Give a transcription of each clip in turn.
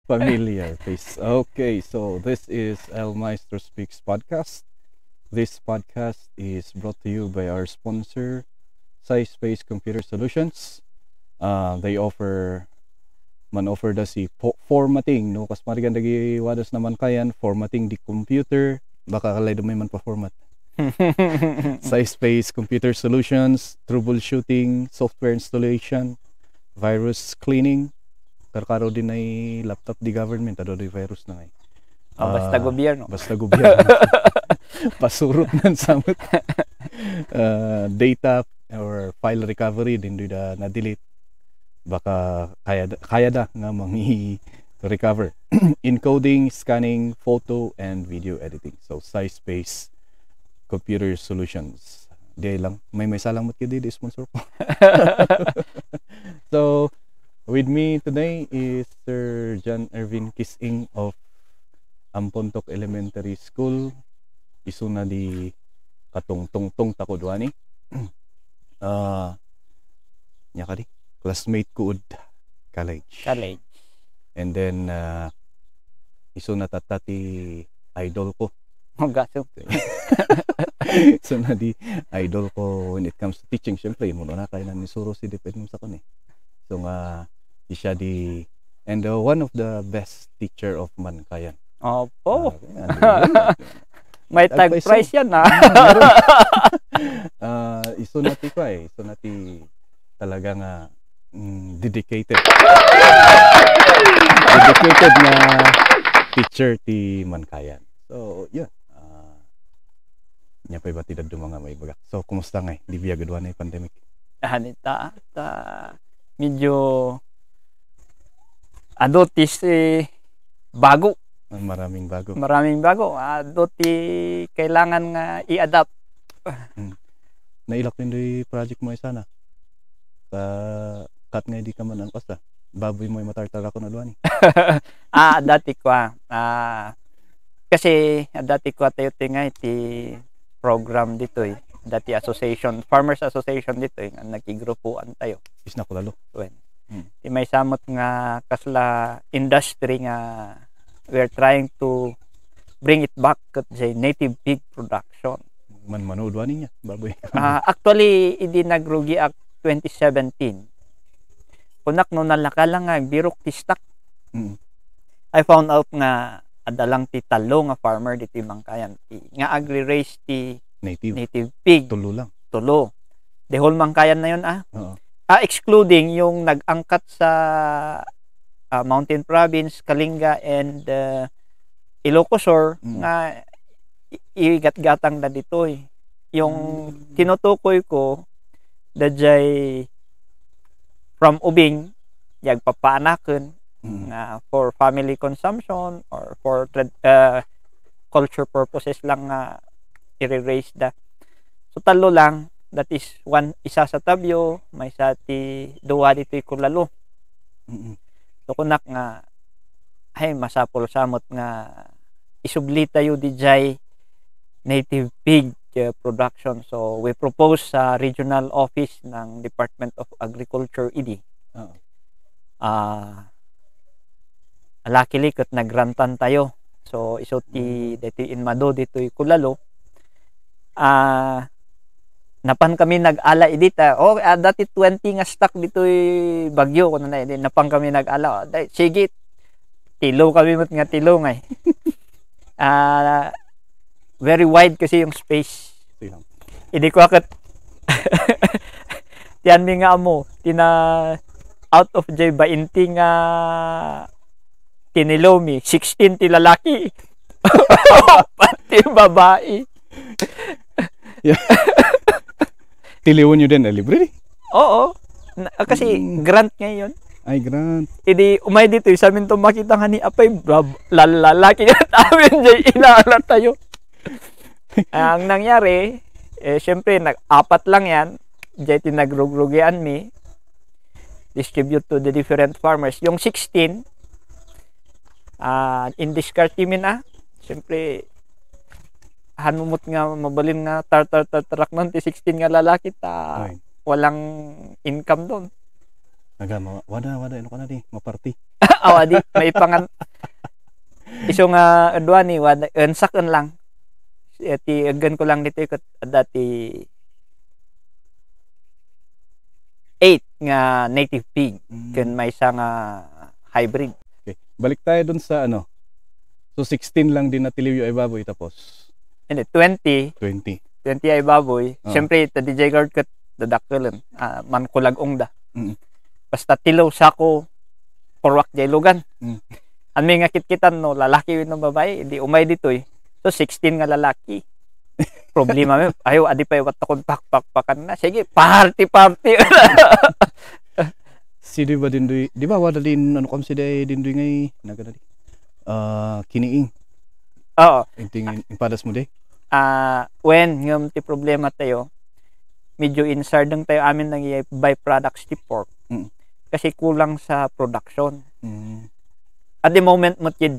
Familiar face. Okay, so this is El Maestro Speaks podcast. This podcast is brought to you by our sponsor, SciSpace Computer Solutions. They offer da si formatting no kas marigandagi wadas naman kayan formatting di computer baka kalay dumay man pa format. SciSpace Computer Solutions, troubleshooting, software installation, virus cleaning. Karkaro din ay laptop di government ado di virus na ngay. Basta gobyerno. Basta gobyerno. Pasurot nan samot. Data or file recovery din da na delete. Baka kaya da nga recover. Encoding, scanning, photo and video editing. So SciSpace Computer Solutions. Di lang may salamat kay di sponsor po. So with me today is Sir John Ervin Kising of Ampontok Elementary School. Isuna di katungtungtong takodwani. Nya kadi classmate ko ud college. And then isuna tatati idol ko. Gaso. So na di idol ko when it comes to teaching. Siyempre mo na kaya ni Suro si depend mo sa kun eh. So nga siya di and one of the best teacher of Mankayan. Opo. May tag price yan na. Isunati ko eh. Isunati talaga nga dedicated na teacher ti Mankayan. So yeah. Nya pa iba tidad mga may bagak. So kumusta nga di biya gadwa na pandemic? Hanita medyo adotis bago. Maraming bago. Adoti kailangan nga i-adapt. Nailak din di project mo sana. Sa cut nga di ka man ang kosta. Baboy mo matartara ko na duani. Dati ko kasi dati ko tayo nga iti program dito dati association, farmers association dito nagigrupuan tayo. Is na ko lalo. May samot nga kasla industry nga we're trying to bring it back to the native pig production. Manood niya baboy. Actually idi nagrugi ak 2017. Kunak no nalakala nga birok ti stock. I found out nga adalang ti talo nga farmer dito Mankayan nga agri-raise ti native pig. Tulo. The whole Mankayan na yun excluding yung nag-angkat sa Mountain Province, Kalinga and Ilocos nga igat-gatang na dito Yung tinutukoy ko dajay from ubing yagpapaanaken for family consumption or for culture purposes lang i-raise da. So talo lang, that is isa sa tabyo, may sa ti duwa dito kulalo. So kunak nga ay masapol samot nga isubli tayo dijay native pig production. So we propose sa regional office ng Department of Agriculture ID. Luckily kat nagrantan tayo. So iso ti dito inmado dito kulalo. Napan kami nag-ala edita. Dati 20 nga stock dito bagyo kuno na napan kami nag-ala. Sige. Tilo kami nga tilo nga. Very wide kasi yung space. Hindi ko akat tiyan mi nga mo out of J 20 nga tinilo mi 16 ti lalaki. Pati babae. Tiliwan nyo din libre? Oo. Kasi grant ngayon. Ay, grant. Idi umay dito sa amin to makita nga ni apay lalaki na amin jay inaala tayo. Ang nangyari syempre nag-apat lang yan jay tinagrugrugian mi distribute to the different farmers. Yung 16 in discard timin syempre hanumot nga mabalin nga tartarak nun ti 16 nga lalaki walang income doon. Wada ano ka na di maparty. Adi may pangan iso nga adwa ni wad ensaken lang. Ti agan ko lang dito ikot dati 8 nga native pig ken may isa nga hybrid. Okay. Balik tayo dun sa ano. So 16 lang din na tilivyo ay baboy tapos Hindi 20 ay baboy. Siyempre ta DJ guard ket dadakkelan. Man kulagong da. Basta tilaw sa ko porwak jay lugan. Ang may nga kitkitan no lalaki no babae di umay ditoy. So 16 nga lalaki. Problema mo ayo adi pa wat kon pakpakan na sige party si di ba dindoy di ba wala din ano kam si dindoy ngay nagana di kiniing oo inting impadas mo de when ngam ti problema tayo medyo insardeng tayo amin nang byproducts ti pork kasi kulang sa production at the moment mo ti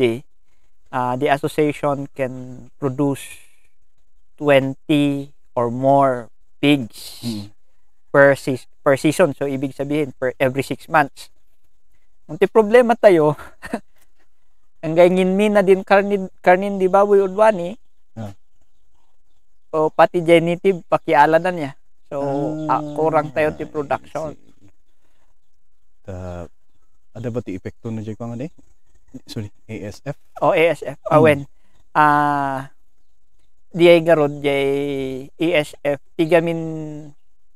the association can produce 20 or more pigs per season. So, ibig sabihin, per every 6 months. Ang problema tayo, ang gayngin na din karnin di baboy udwani, o pati genitive, pakiala na niya. So, kurang tayo ti production. Ada ba ti epekto na dyan ko nga Sorry, ASF? ASF. When? Di ay garod jay ESF tigamin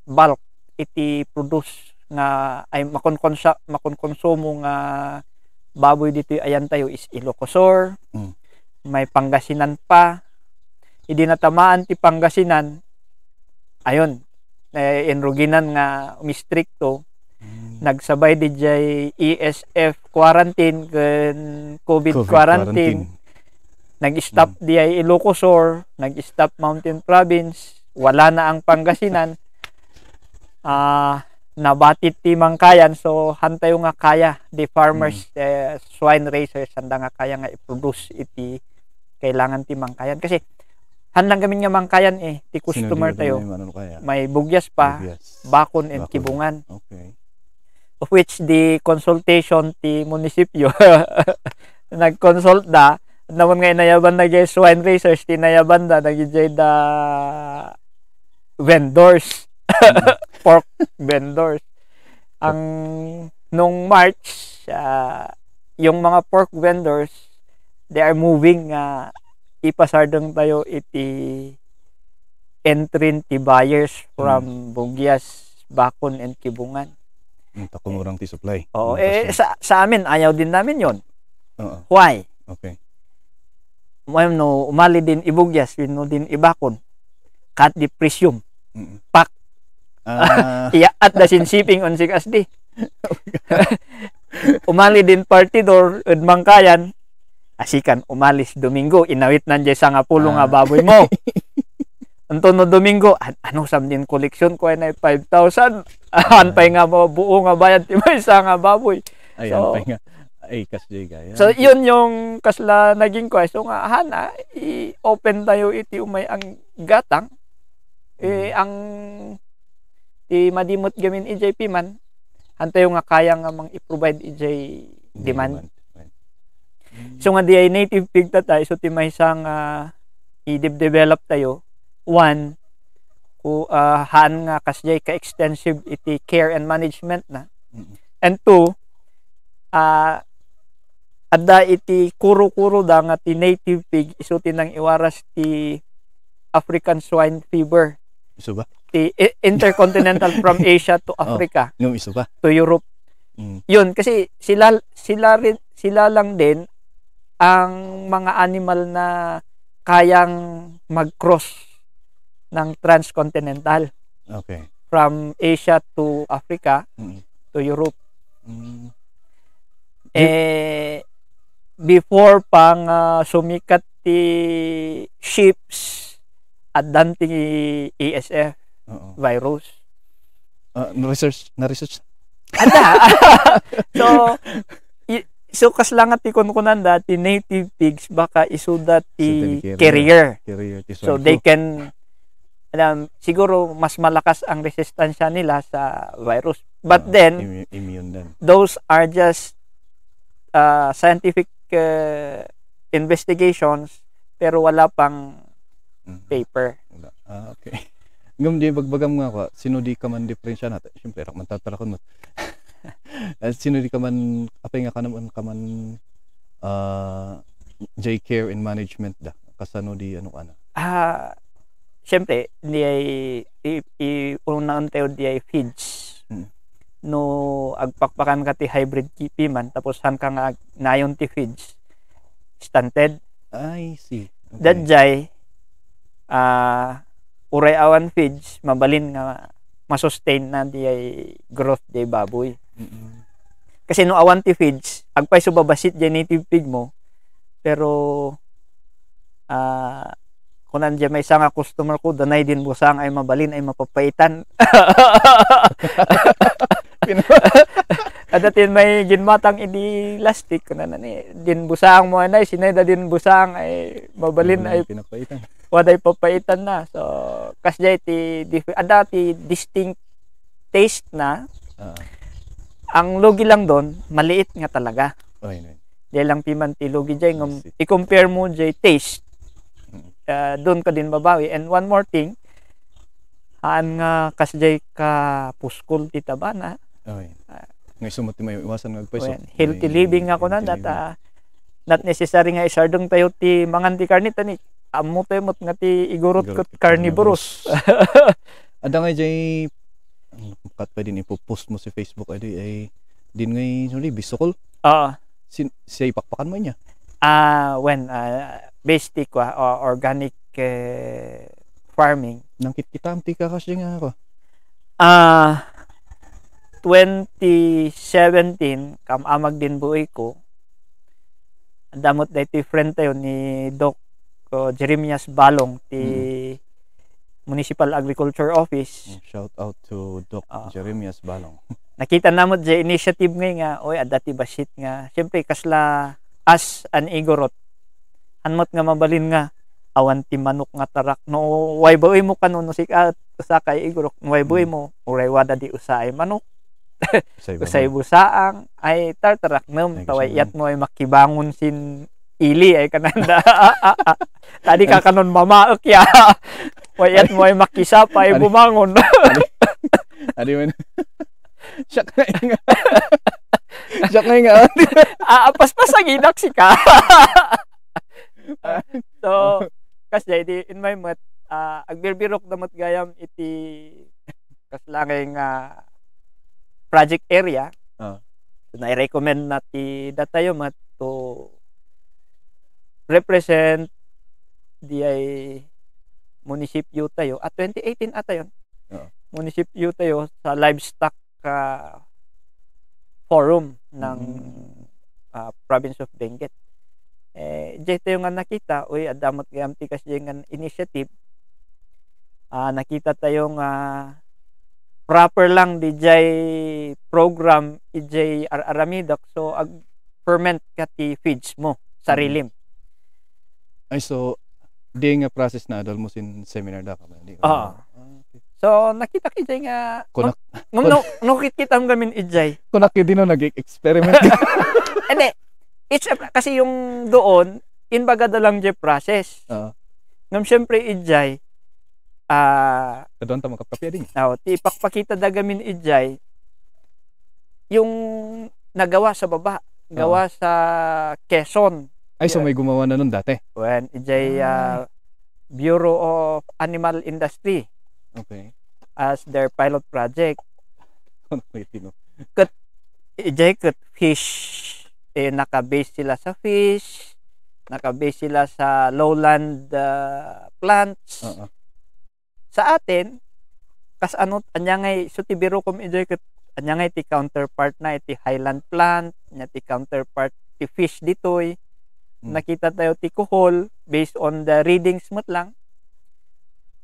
bulk iti produce nga ay makonkonsumo nga baboy dito ayan tayo is Ilocosur may Pangasinan pa hindi natamaan ti Pangasinan ayon enruginan nga umistrikto nagsabay di jay ESF quarantine ken COVID quarantine. Nag-stop di ay Ilocosur, nag-stop Mountain Province, wala na ang Pangasinan. Nabatit ti Mangkayan, so hantayo nga kaya di farmers, swine raisers, handa nga kaya nga i-produce iti kailangan ti Mangkayan. Kasi handang gamin nga Mangkayan ti customer tayo. May bugyas pa, bakon and kibungan. Okay. Of which the consultation ti munisipyo nag-consult da naman nga inayaban na jay swine raisers tinayaban da nagijay da vendors pork vendors ang nung March yung mga pork vendors they are moving ipasardeng tayo iti entry ti buyers from bugyas bakon and kibungan takumurang ti supply sa amin ayaw din namin yon why okay no umali din ibugyas no din ibakon cut the presume pak iya at the sin shipping on sigasdi umali din partidor ed Mangkayan asikan umalis Domingo inawit nandiya sa nga pulo nga baboy mo anto no Domingo ano sam din koleksyon ko ay 5,000 anpay nga mo buo nga bayad ti may isa nga baboy ay anpay nga ay kasdi gaya. So yun yung kasla naging question nga hana i-open tayo iti umay ang gatang ang ti madimot gamin EJP man hantayo nga kaya nga mang i-provide EJ demand. So nga di ay native pig tayo so ti may isang i-develop tayo one haan nga kasjay ka extensive iti care and management na and two adda iti kuro-kuro da nga ti native pig isuti nang iwaras ti African swine fever. Iso ba? Ti intercontinental from Asia to Africa. Yung iso ba? To Europe. Yun kasi sila lang din ang mga animal na kayang mag-cross ng transcontinental. Okay. From Asia to Africa to Europe. Before pang sumikat ti ships at danti ASF virus. Na-research. Ada. so kaslangat ti kunkunan ti native pigs baka isuda ti carrier. So they can siguro mas malakas ang resistensya nila sa virus. But then immune din. Those are just scientific investigations pero wala pang paper. Okay. Ngam di bagbagam nga ko, sino di ka man diferensya natin. Siyempre, man tatalakon mo. Sino di ka man, apay nga ka man J-Care in management da. Kasano di ano ka na? Siyempre, di ay unang tayo di ay feeds. No, agpakpakan ka ti hybrid kipi man, tapos han ka nga nayon ti feeds. Stunted. I see. Okay. Dadjay, uray awan feeds, mabalin nga masustain na di ay growth di baboy. Kasi no awan ti feeds, agpay subabasit di native pig mo, pero kung nandiyan may isang customer ko, danay din busang ay mabalin ay mapapaitan. Adatin may ginmatang ini plastic kuna na ni din busang mo anay sinay da din busang ay mabalin ay pinapaitan. Waday papaitan na. So kasjay ti ada ti distinct taste na. Ang logi lang doon maliit nga talaga. Di lang piman ti logi jay ngam i-compare mo jay taste. Doon ka din babawi. And one more thing, haan nga kasjay ka puskol ti tabana. Ngay sumati may iwasan nga agpaiso. Healthy living ako na that not necessary nga isardong tayo ti mangan ti karnita ni amo tayo mot nga ti igurot kot carnivorous. Ada nga jay kat pa din ipopost mo si Facebook ay din ngay suli bisokol. Siya ipakpakan mo niya. Basic organic farming. Nangkit kita amti ka kasi nga ako. 2017 kamamag din buhay ko. Damot day ti friend tayo ni Doc Jeremias Balong ti Municipal Agriculture Office. Shout out to Doc Jeremias Balong. Nakita namot jay initiative nga oy adati basit nga. Siyempre kasla as an igorot. Hanmot nga mabalin nga awan ti manok nga tarak no way boy mo kanuno sikat usa kay igorok no way boy mo uray wada di usa ay manok. Usay busaang ay tartarak nem taway yat mo ay makibangon sin ili ay kananda. Tadi ka kanon mamaek ya. Wayat mo ay makisapa ay bumangon. Adi man. Siya nga. Siya nga. Paspas ang inak si ka. So, kasi di in my mat agbirbirok damot gayam iti kaslangay nga project area. So, na-recommend na ti datayo mat to represent di ay munisipyo tayo at 2018 ata yun. Munisipyo tayo sa livestock forum ng province of Benguet. Diyan tayo nga nakita, uy, adamot gayam ti kasi nga initiative. Nakita tayo nga proper lang DJ program DJ aramidok so ag ferment ka ti feeds mo sarilim. Ay so di nga process na adol mo sin seminar da ka ba? So nakita kita nga no kita gamin ijay. Kunak din no nag-experiment. Hindi. It's kasi yung doon inbaga da lang jay process. Ngam syempre ijay kadon ta makapkapya din. Ti ipakpakita dagamin ijay yung nagawa sa baba, gawa sa Quezon. Ay so may gumawa na nun dati. When ijay Bureau of Animal Industry. Okay. As their pilot project. Kat ijay kat fish naka-base sila sa fish, naka-base sila sa lowland plants. Sa atin kas ano anya ngay so ti biro kom enjoy ket anya ngay ti counterpart na iti highland plant nya ti counterpart ti fish ditoy. Nakita tayo ti kuhol based on the readings mat lang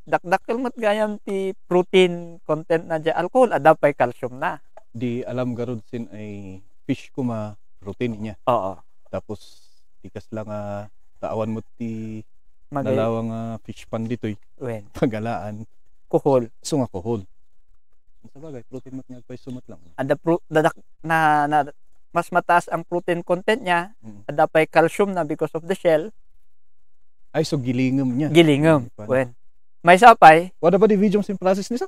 dakdakkel mat gayam ti protein content na di alcohol ada pay calcium na di alam garud sin ay fish kuma protein niya. Tapos tikas lang taawan mo ti nalawang fish pan ditoy. Pagalaan. Kuhol. So nga kuhol. Sa bagay, protein mat nga pay sumat lang. Ada dadak na mas mataas ang protein content niya, adapay calcium na because of the shell. Ay, so gilingam niya. Gilingam. When may sapay. What about the videos in process nisa?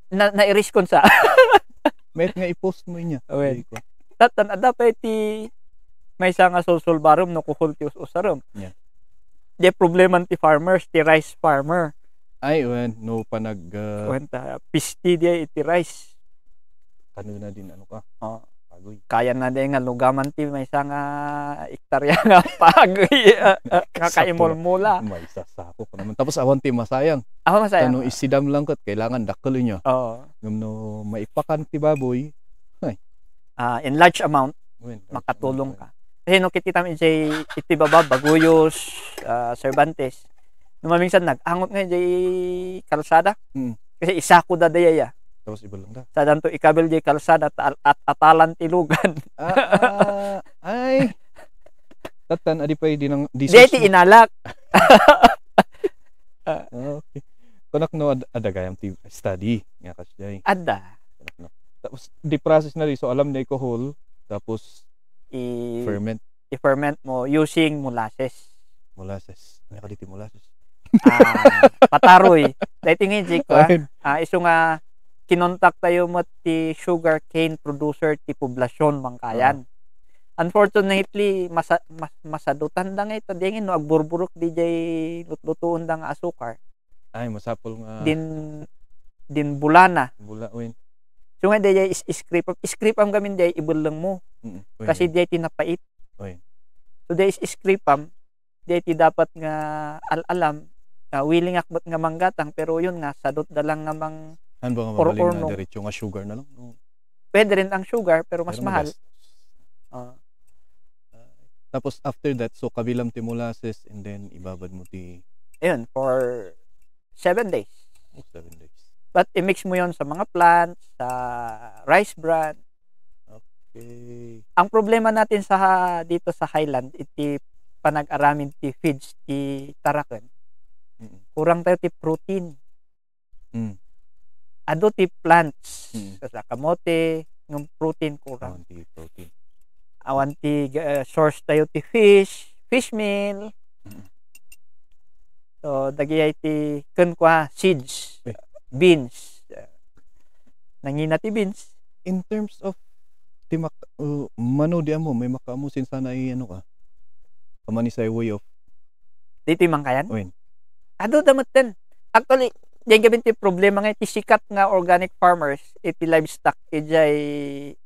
Na-erase kon sa. May nga i-post mo niya. When tatan adapay ti may sa nga sulsulbarum no kukultius usarum. Yeah. Di problema ti farmers, ti rice farmer. Ay, when no pa nag kwenta pisti dia iti rice. Kanuna din ano ka? Pagoy. Kaya na din nga lugaman ti may sa nga hektarya nga pagoy kakaimol-mula. May sasako pa naman. Tapos awan ti masayang. Masayang. Ano isidam lang kat kailangan dakkel niyo. Oo. No maipakan ti baboy. Ay. In large amount makatulong ka. Kasi no kiti tam iti baba Baguyos, Cervantes. Numamingsan nag-angot nga jay kalsada. Kasi isako da dayaya. Tapos iba lang da. Sa danto ikabil jay kalsada at atalan tilugan. Ay. Tatan adi pa di nang di inalak. Okay. Konak no ada gayam ti study nga kasjay. Ada. Tapos di process na rin so alam na alcohol tapos i-ferment mo using molasses. Ano ka dito molasses? Pataroy. Dahil tingin ko iso nga kinontak tayo mo ti sugar cane producer ti poblasyon mangkayan. Unfortunately masadutan da nga ito dingin no agburburok di jay lutlutuon da nga asukar. Ay masapol nga din bulana. Win. So nga day scrape am gamin day ibulang mo. Kasi day tinapait. So day scrape am day ti dapat nga alam willing akbot nga manggatang pero yun nga sadot da lang nga mang ano ba nga mabaling na diretso nga sugar na lang? Pwede rin ang sugar pero mas mahal. Tapos after that so kabilang ti molasses and then ibabad mo ti ayun for 7 days. 7 days. But i-mix mo yon sa mga plants, sa rice bran. Okay. Ang problema natin dito sa Highland, iti panag-aramin ti feeds ti taraken. Kurang tayo ti protein. Ado ti plants. Sa kamote, ng protein kurang. Awan ti source tayo ti fish meal. So dagay ti kenkwa seeds. Beans. Nangina ti beans. In terms of mano di amo may makaamusin sana ano ka. Kamani sa way of dito mangkayan? Oin. Ado damat ten. Actually, diyan gabin ti problema nga ti sikat nga organic farmers iti livestock ijay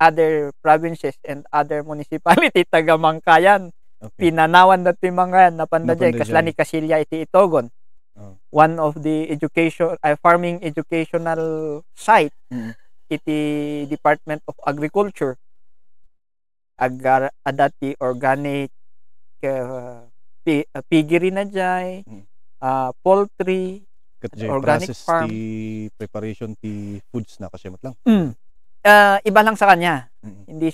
other provinces and other municipality taga Mangkayan. Okay. Pinanawan na ti mga napandajay kasla ni Kasilya iti Itogon. One of the farming educational site iti Department of Agriculture adati organic piggery na jay poultry organic farm ti preparation ti foods na kasyamot lang iba lang sa kanya hindi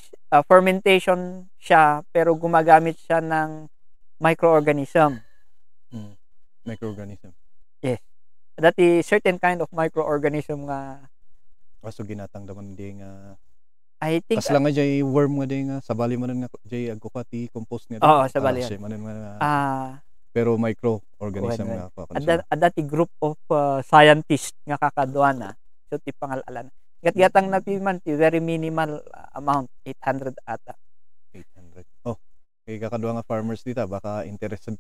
fermentation siya pero gumagamit siya ng microorganism. Microorganism. Yes. Dati certain kind of microorganism nga so ginatang daman di nga I think as lang nga jay worm nga di nga sabali man nga jay agkukati compost nga sabali pero microorganism nga pa adati group of scientists nga kakaduana so ti pangalalan gatgatang napiman ti very minimal amount 800 ata 800 kay kakadua nga farmers dito baka interested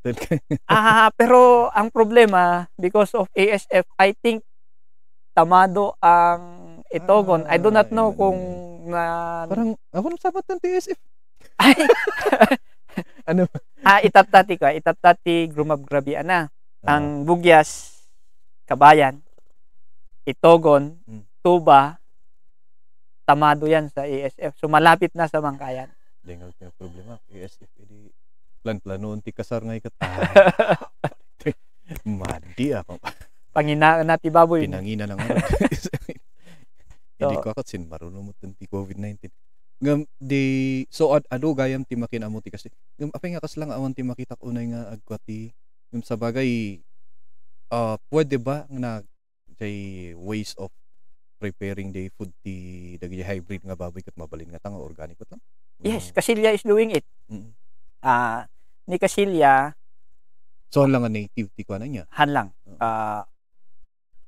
pero ang problema because of ASF I think tamado ang Itogon. I do not know kung parang ako nang sabat ng TSF. Ano? Itatati grumab grabe ana. Ang Bugyas, Kabayan, Itogon, Tuba, tamado yan sa ASF. So malapit na sa Mangkayan. Dengal yung problema. ASF edi plan-plano ti kasar nga ikat. Madi ako. Panginaan nati baboy. Pinangina ng ano. Hindi ko akot sin marunong mo ti COVID-19. So ado gayam ti makinamo ti kasi. Apay nga kas lang awan ti makitak unay nga agkwati. Sa bagay pwede ba na jay ways of preparing the food ti dagi hybrid nga baboy ket mabalin nga tanga organic lang. Yes, Casilya is doing it. Ni Casilya so lang nga native ti kuana niya. Han lang.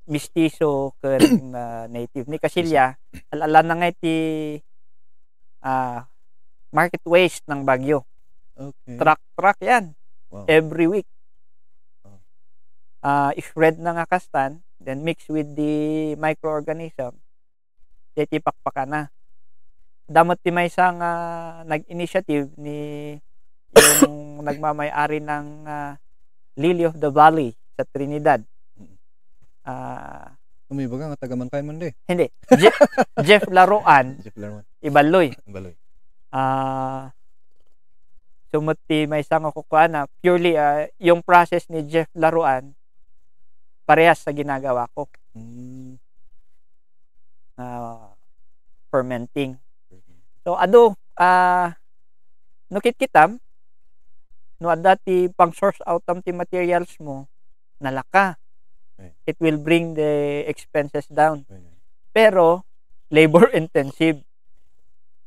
Mistiso ken native ni Casilya alala na nga ti market waste ng Baguio. Okay. Truck yan. Wow. Every week. Shred na nga kastan, then mix with the microorganism. Deti pakpaka na. Damot ti may isang nag-initiative ni yung nagmamay-ari ng Lily of the Valley sa Trinidad. May baga nga taga Mankay man de. Hindi. Jeff Laruan. Jeff Laruan. Ibaloy. Ibaloy. Sumuti may isang kukuha na purely yung process ni Jeff Laruan parehas sa ginagawa ko. Fermenting. So ado nukit kitam no adati pang source out ti materials mo nalaka. It will bring the expenses down. Pero labor intensive.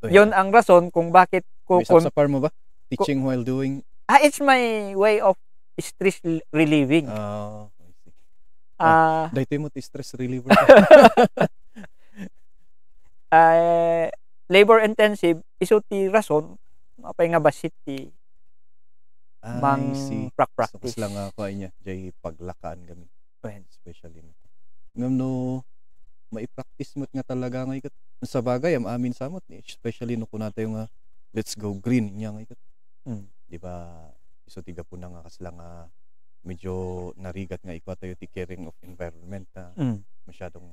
Yun ang rason kung bakit ko sa farm mo ba? Teaching while doing? It's my way of stress relieving. Dahito mo stress reliever. Labor intensive iso ti rason mapay nga basit ti mang practice. So, lang ako ay niya jay paglakaan kami. Especially no maipractice mo nga talaga nga ikat sa bagay am amin samot ni especially no kuna tayo nga let's go green nya nga ikat. Di ba iso tiga po na nga kasla nga medyo narigat nga ikwa tayo ti caring of environment masyadong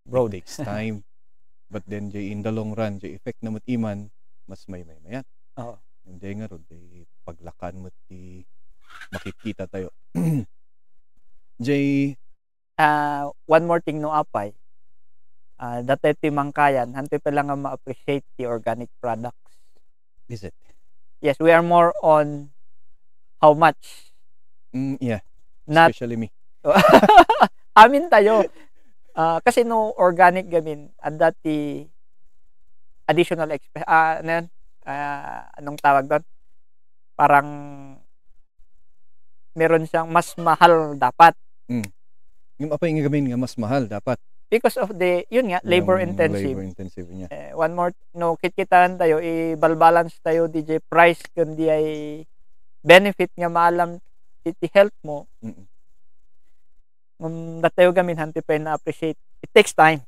broad takes time. But then jay in the long run jay effect na iman mas may mayat. Hindi nga ron jay paglakan mo ti makikita tayo. Jay one more thing no apay. Dati ti Mangkayan hanto pa lang nga ma-appreciate the organic products. Is it? Yes, we are more on how much. Yeah. Not, especially me. Amin tayo. Kasi no organic gamin at dati additional anong tawag doon? Parang meron siyang mas mahal dapat. Yung apa yung gamin nga mas mahal dapat. Because of the yun nga labor intensive. Labor intensive niya. One more kitkitaan tayo i-balance tayo DJ price kundi ay benefit nga maalam iti health mo. Datayo gamin hanti pa na appreciate. It takes time.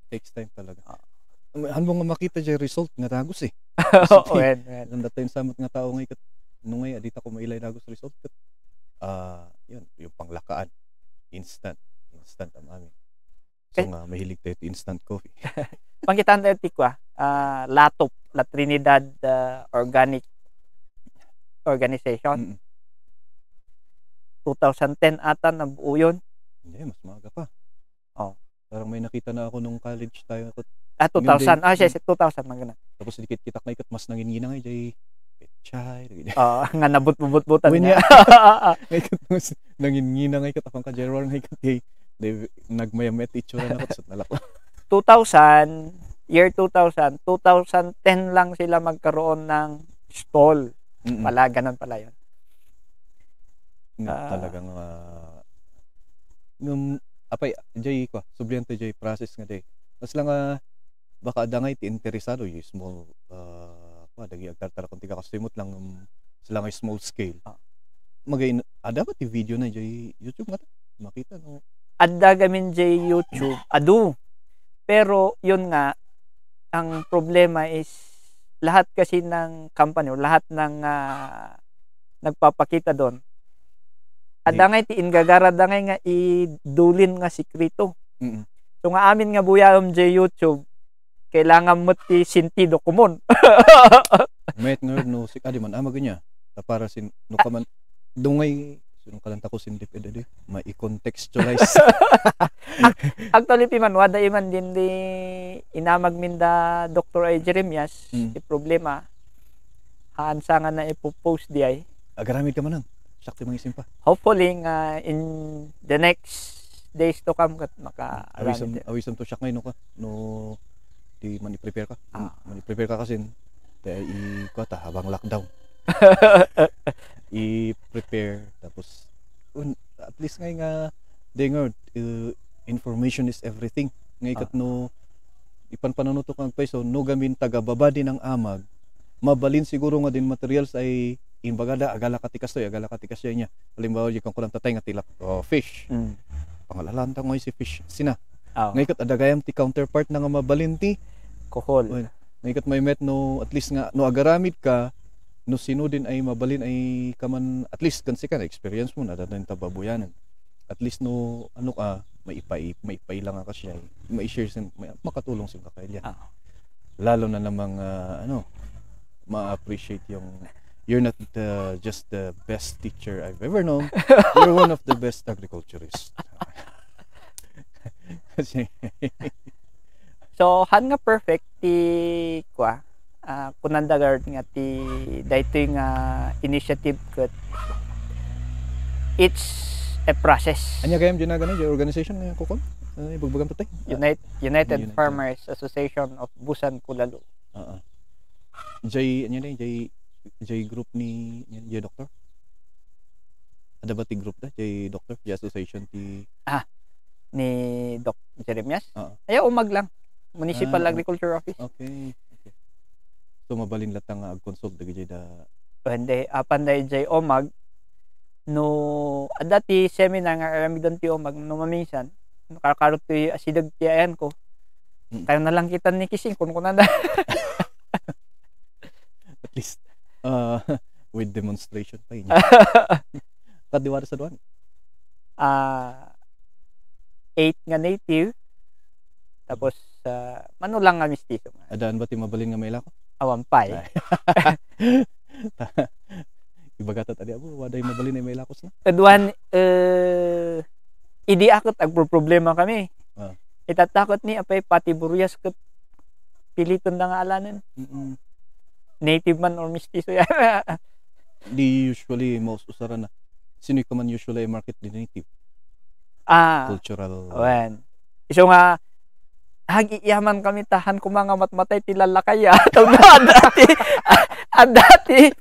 Takes time talaga. Ano nga makita jay result nga tagos eh. Ang datayon samot nga tao nga ikat nung ngay adita ko mailay tagos result kat yun yung panglakaan instant ang amin. So nga mahilig tayo instant coffee. Pangkitaan tayo tikwa Latop, La Trinidad Organic Organization. 2010 ata nabuo yun. Hindi, mas maaga pa. Parang may nakita na ako nung college tayo. 2000. Yes, 2000 magana. Tapos dikit kita na ikat mas nanginginang ay jay petchay. Nga nabut-but-butan niya. Ikat mas nanginginang ay katapang ka Gerald nga ikat kay nagmayamet itsura na kot nalako. 2000, year 2000, 2010 lang sila magkaroon ng stall. Pala ganun pala yun. Talagang apay jay ko subliante jay process nga day mas lang baka dangay ti interesado yung small dagi agtartara kun tiga kastimot lang sila nga small scale magay dapat ti video na jay YouTube nga makita no adda gamin jay YouTube pero yun nga ang problema is lahat kasi ng company o lahat ng nagpapakita doon adangay ti ingagara dangay nga idulin nga sikrito. So nga amin nga buyam jay YouTube kailangan mo ti sentido komon. Met no sik adi man ama ganya ta para sin no kaman dungay sunong kalanta ko sin dip edi ma-contextualize. Actually piman wada iman din di inamag minda Dr. A. Jeremias ti problema haansangan na ipopost di ay agaramid ka man sakto mga isim pa. Hopefully in the next days to come kat maka awisam to siya ngayon ka no di man i-prepare ka. Man i-prepare ka kasi dahil i-kuha habang lockdown. I-prepare tapos at least ngay nga dengar information is everything. Ngay kat no ipan pananutok ang peso no gamin taga babadi ng amag mabalin siguro nga din materials ay imbagada agala katikastoy niya halimbawa di kang kulang tatay nga tilap fish pangalalanta mo si fish sina ngaykat adagayam ti counterpart na nga mabalin ti kohol ngaykat may met no at least nga no agaramid ka no sino din ay mabalin ay kaman at least kansi ka na experience mo na dadan tababuyanan at least no ano ka may ipailang ka siya may share makatulong sin ka kaya lalo na namang ma-appreciate yung you're not just the best teacher I've ever known. You're one of the best agriculturists. So, han nga perfect ti kwa kunandagard nga ti daytoy nga initiative ket it's a process. Anya gayam ginagana yung organization nga kokon? Ibagbagan patay. United Farmers Association of Busan Kulalo. J group ni J Doctor. Ada ba ti group da J Doctor J Association ti ni Doc Jeremias? Ayaw umag lang. Municipal Agriculture Office. Okay. So mabalin latang ag-consult dagi da. Hindi panday J umag no adati seminar nga aramidon ti umag no maminsan nakakarot ti asidag ti ayan ko. Kayo na lang kita ni Kising kun kunanda. At least with demonstration pa yun. Kadiwara sa duwan? 8 nga native tapos mano lang nga mistiso. Adaan ba ti mabalin nga may lako? Awampay. Ibagatat adi abo waday mabalin ay may lakos na. Duwan idi akot agproblema kami. Itatakot ni apay pati buruyas ket piliton na nga alanan. Native man or mistiso yan. Di usually most usara na. Sino ka man usually market di native? Cultural. Wen. Iso nga hagiyaman kami tahan ko mga matmatay tilalakaya. Taw na dati.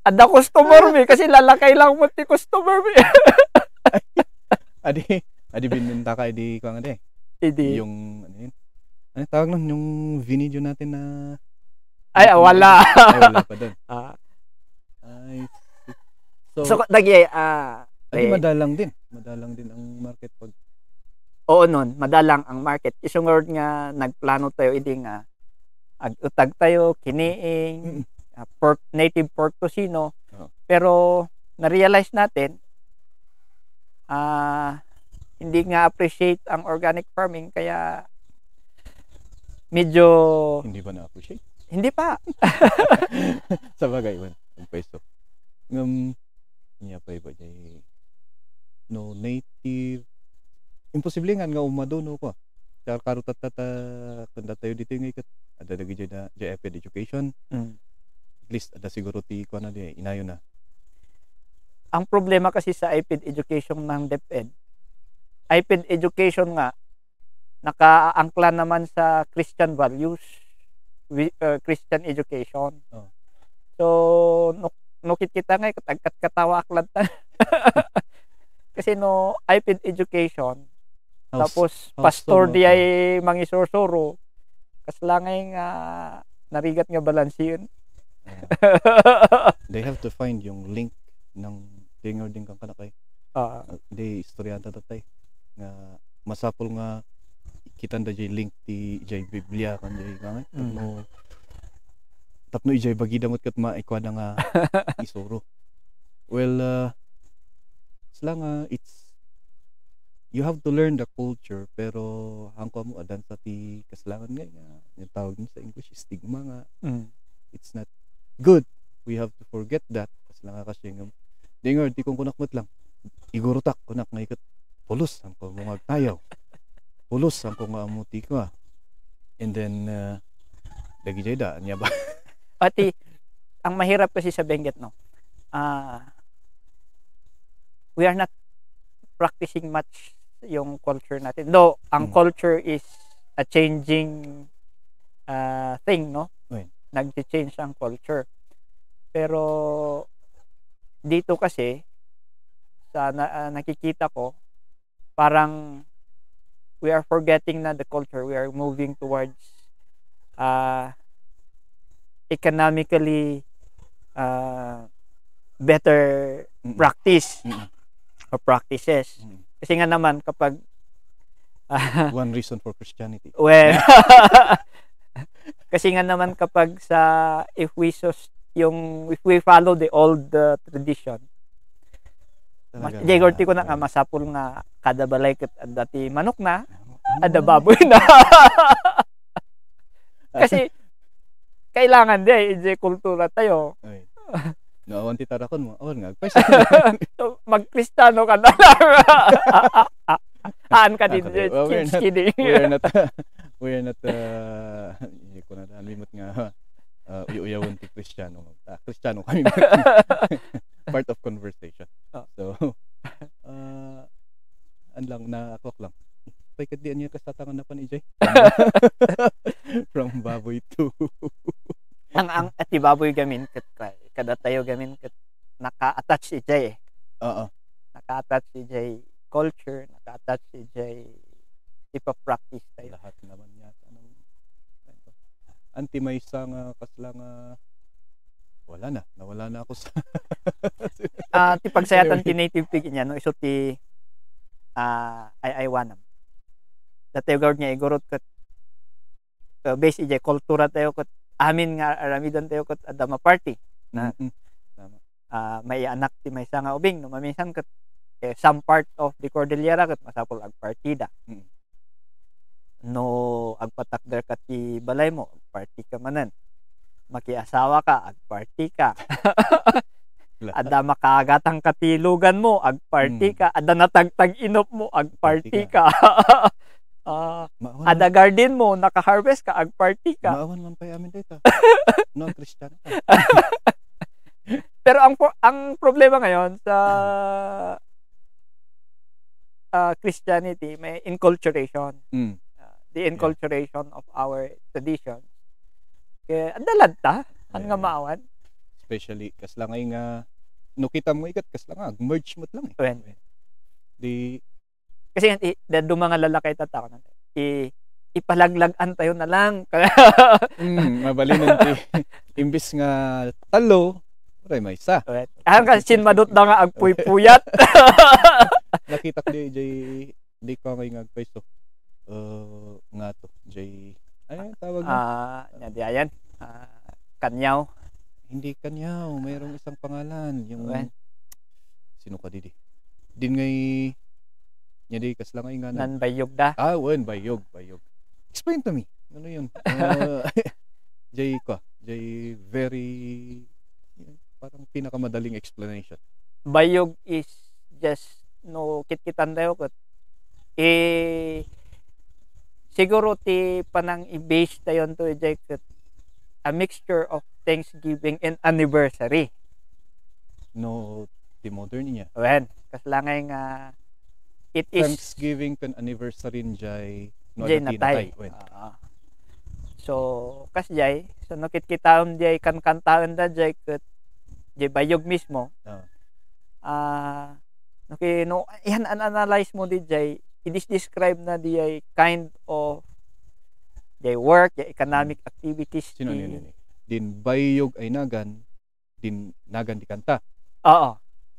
Ada customer mi kasi lalakay lang mo ti customer mi. Adi bininta ka edi ko nga de. Idi. Yung ano yun? Ano tawag nun yung video natin na wala. Wala pa doon. So dagi madalang din ang market pag oo nun, madalang ang market. Isang word nga nagplano tayo idi nga ag-utag tayo kiniing native pork tocino. Pero na-realize natin hindi nga appreciate ang organic farming kaya medyo hindi ba na-appreciate? Hindi pa. Sa bagay man, ang peso. Niya pa iba jay no native. Imposible nga umadono ko. Karot tata kanda tayo dito ng ikat. Ada dagi jay na JFED education. At least ada siguro ti ko na di inayo na. Ang problema kasi sa IPED education ng DepEd. IPED education nga nakaangkla naman sa Christian values. Christian education. So nukit kita nga katagkat katawa aklatan. Kasi no IPED education tapos pastor di ay mangisorsoro kaslangay nga narigat nga balansi yun. They have to find yung link ng dinger din kang kanakay. Di istoryanta tatay nga masapol nga kitanda jay link ti jay Biblia kan jay kanay tapno ijay bagidamot ket maikwa nga isuro. Well sila it's you have to learn the culture pero hangko mo adan sa ti kaslangan nga yung tawag sa English stigma nga it's not good. We have to forget that kaslangan kasi nga dinger di kong kunakmot lang igurutak kunak nga ikat pulos ang ko magtayaw pulos ang ko nga amuti ko and then dagi jay da niya ba pati ang mahirap kasi sa Benguet no we are not practicing much yung culture natin. Though, ang culture is a changing thing, no? Nag-change ang culture. Pero, dito kasi, sa nakikita ko, parang we are forgetting na the culture. We are moving towards economically better practice or practices. Kasi nga naman kapag one reason for Christianity. Well, kasi nga naman kapag if we follow the old tradition, Jegorti ko na nga masapul nga kada balay ket dati manok na, ada baboy na. Kasi kailangan di kultura tayo. Naawan ti tarakon mo. Awan nga. Mag-Kristiyano ka na lang. Aan ka din. Kidding. We're not hindi ko na alimot nga uyawan ti Kristiyano. Kristiyano kami. Part of conversation. So, lang lang. Pagkat di niya kasatangan na panijay. From baboy to ang ati baboy gamin ket kada tayo gamin ket naka-attach si Jay. Naka-attach si Jay culture, naka-attach si Jay ipa-practice tayo. Lahat naman yata ng anti may isang kaslang nawala na ako sa ti pagsayatan ti native pig niya no iso ti ay-aywanam. Dati guard niya igurot ket base ije kultura tayo ket amin nga aramidan tayo ket adama party na may anak ti may nga ubing no mamisan ket some part of the Cordillera ket masapol ag partida. No agpatakder kat ti balay mo party ka manan. Makiasawa ka ag party ka. Ada makagatang katilugan mo ag party ka. Ada natagtag inop mo ag party ka. Ada garden mo naka-harvest ka ag party ka. Maawan man pay amin dito. No Christian. Pero ang problema ngayon sa Christianity may inculturation. The inculturation of our traditions. Kaya andalad ta nga maawan. Especially kaslang ay nga no kita mo ikat kaslang merge mo lang kasi mga lalaki tatao na ipalaglagan tayo na lang. Mabalinan ti imbis nga talo may isa. Ang kasin madut da nga agpuy-puyat. Nakita ko di ko ngay ngagpaiso. Nga to Jay ay tawag di ayan. Kanyaw. Hindi kanyaw, mayroong isang pangalan yung sino ka didi? Din ngay nya di kaslang ay nga nan bayog da. Bayog. Explain to me. Ano yun? Jay very parang pinakamadaling explanation. Bayog is just no kitkitan tayo ket siguro ti panang i-base tayo to Jay ket a mixture of Thanksgiving and anniversary. No, the modern niya. Kaslangay nga it is Thanksgiving kan anniversary jay no natay. So kasjay so nakit-kitaon jay kan-kantaon da jay ket jay bayog mismo. Yan analyze mo di jay it is described na di ay kind of jay work, jay economic activities. Sino din bayog ay nagan din nagan di kanta.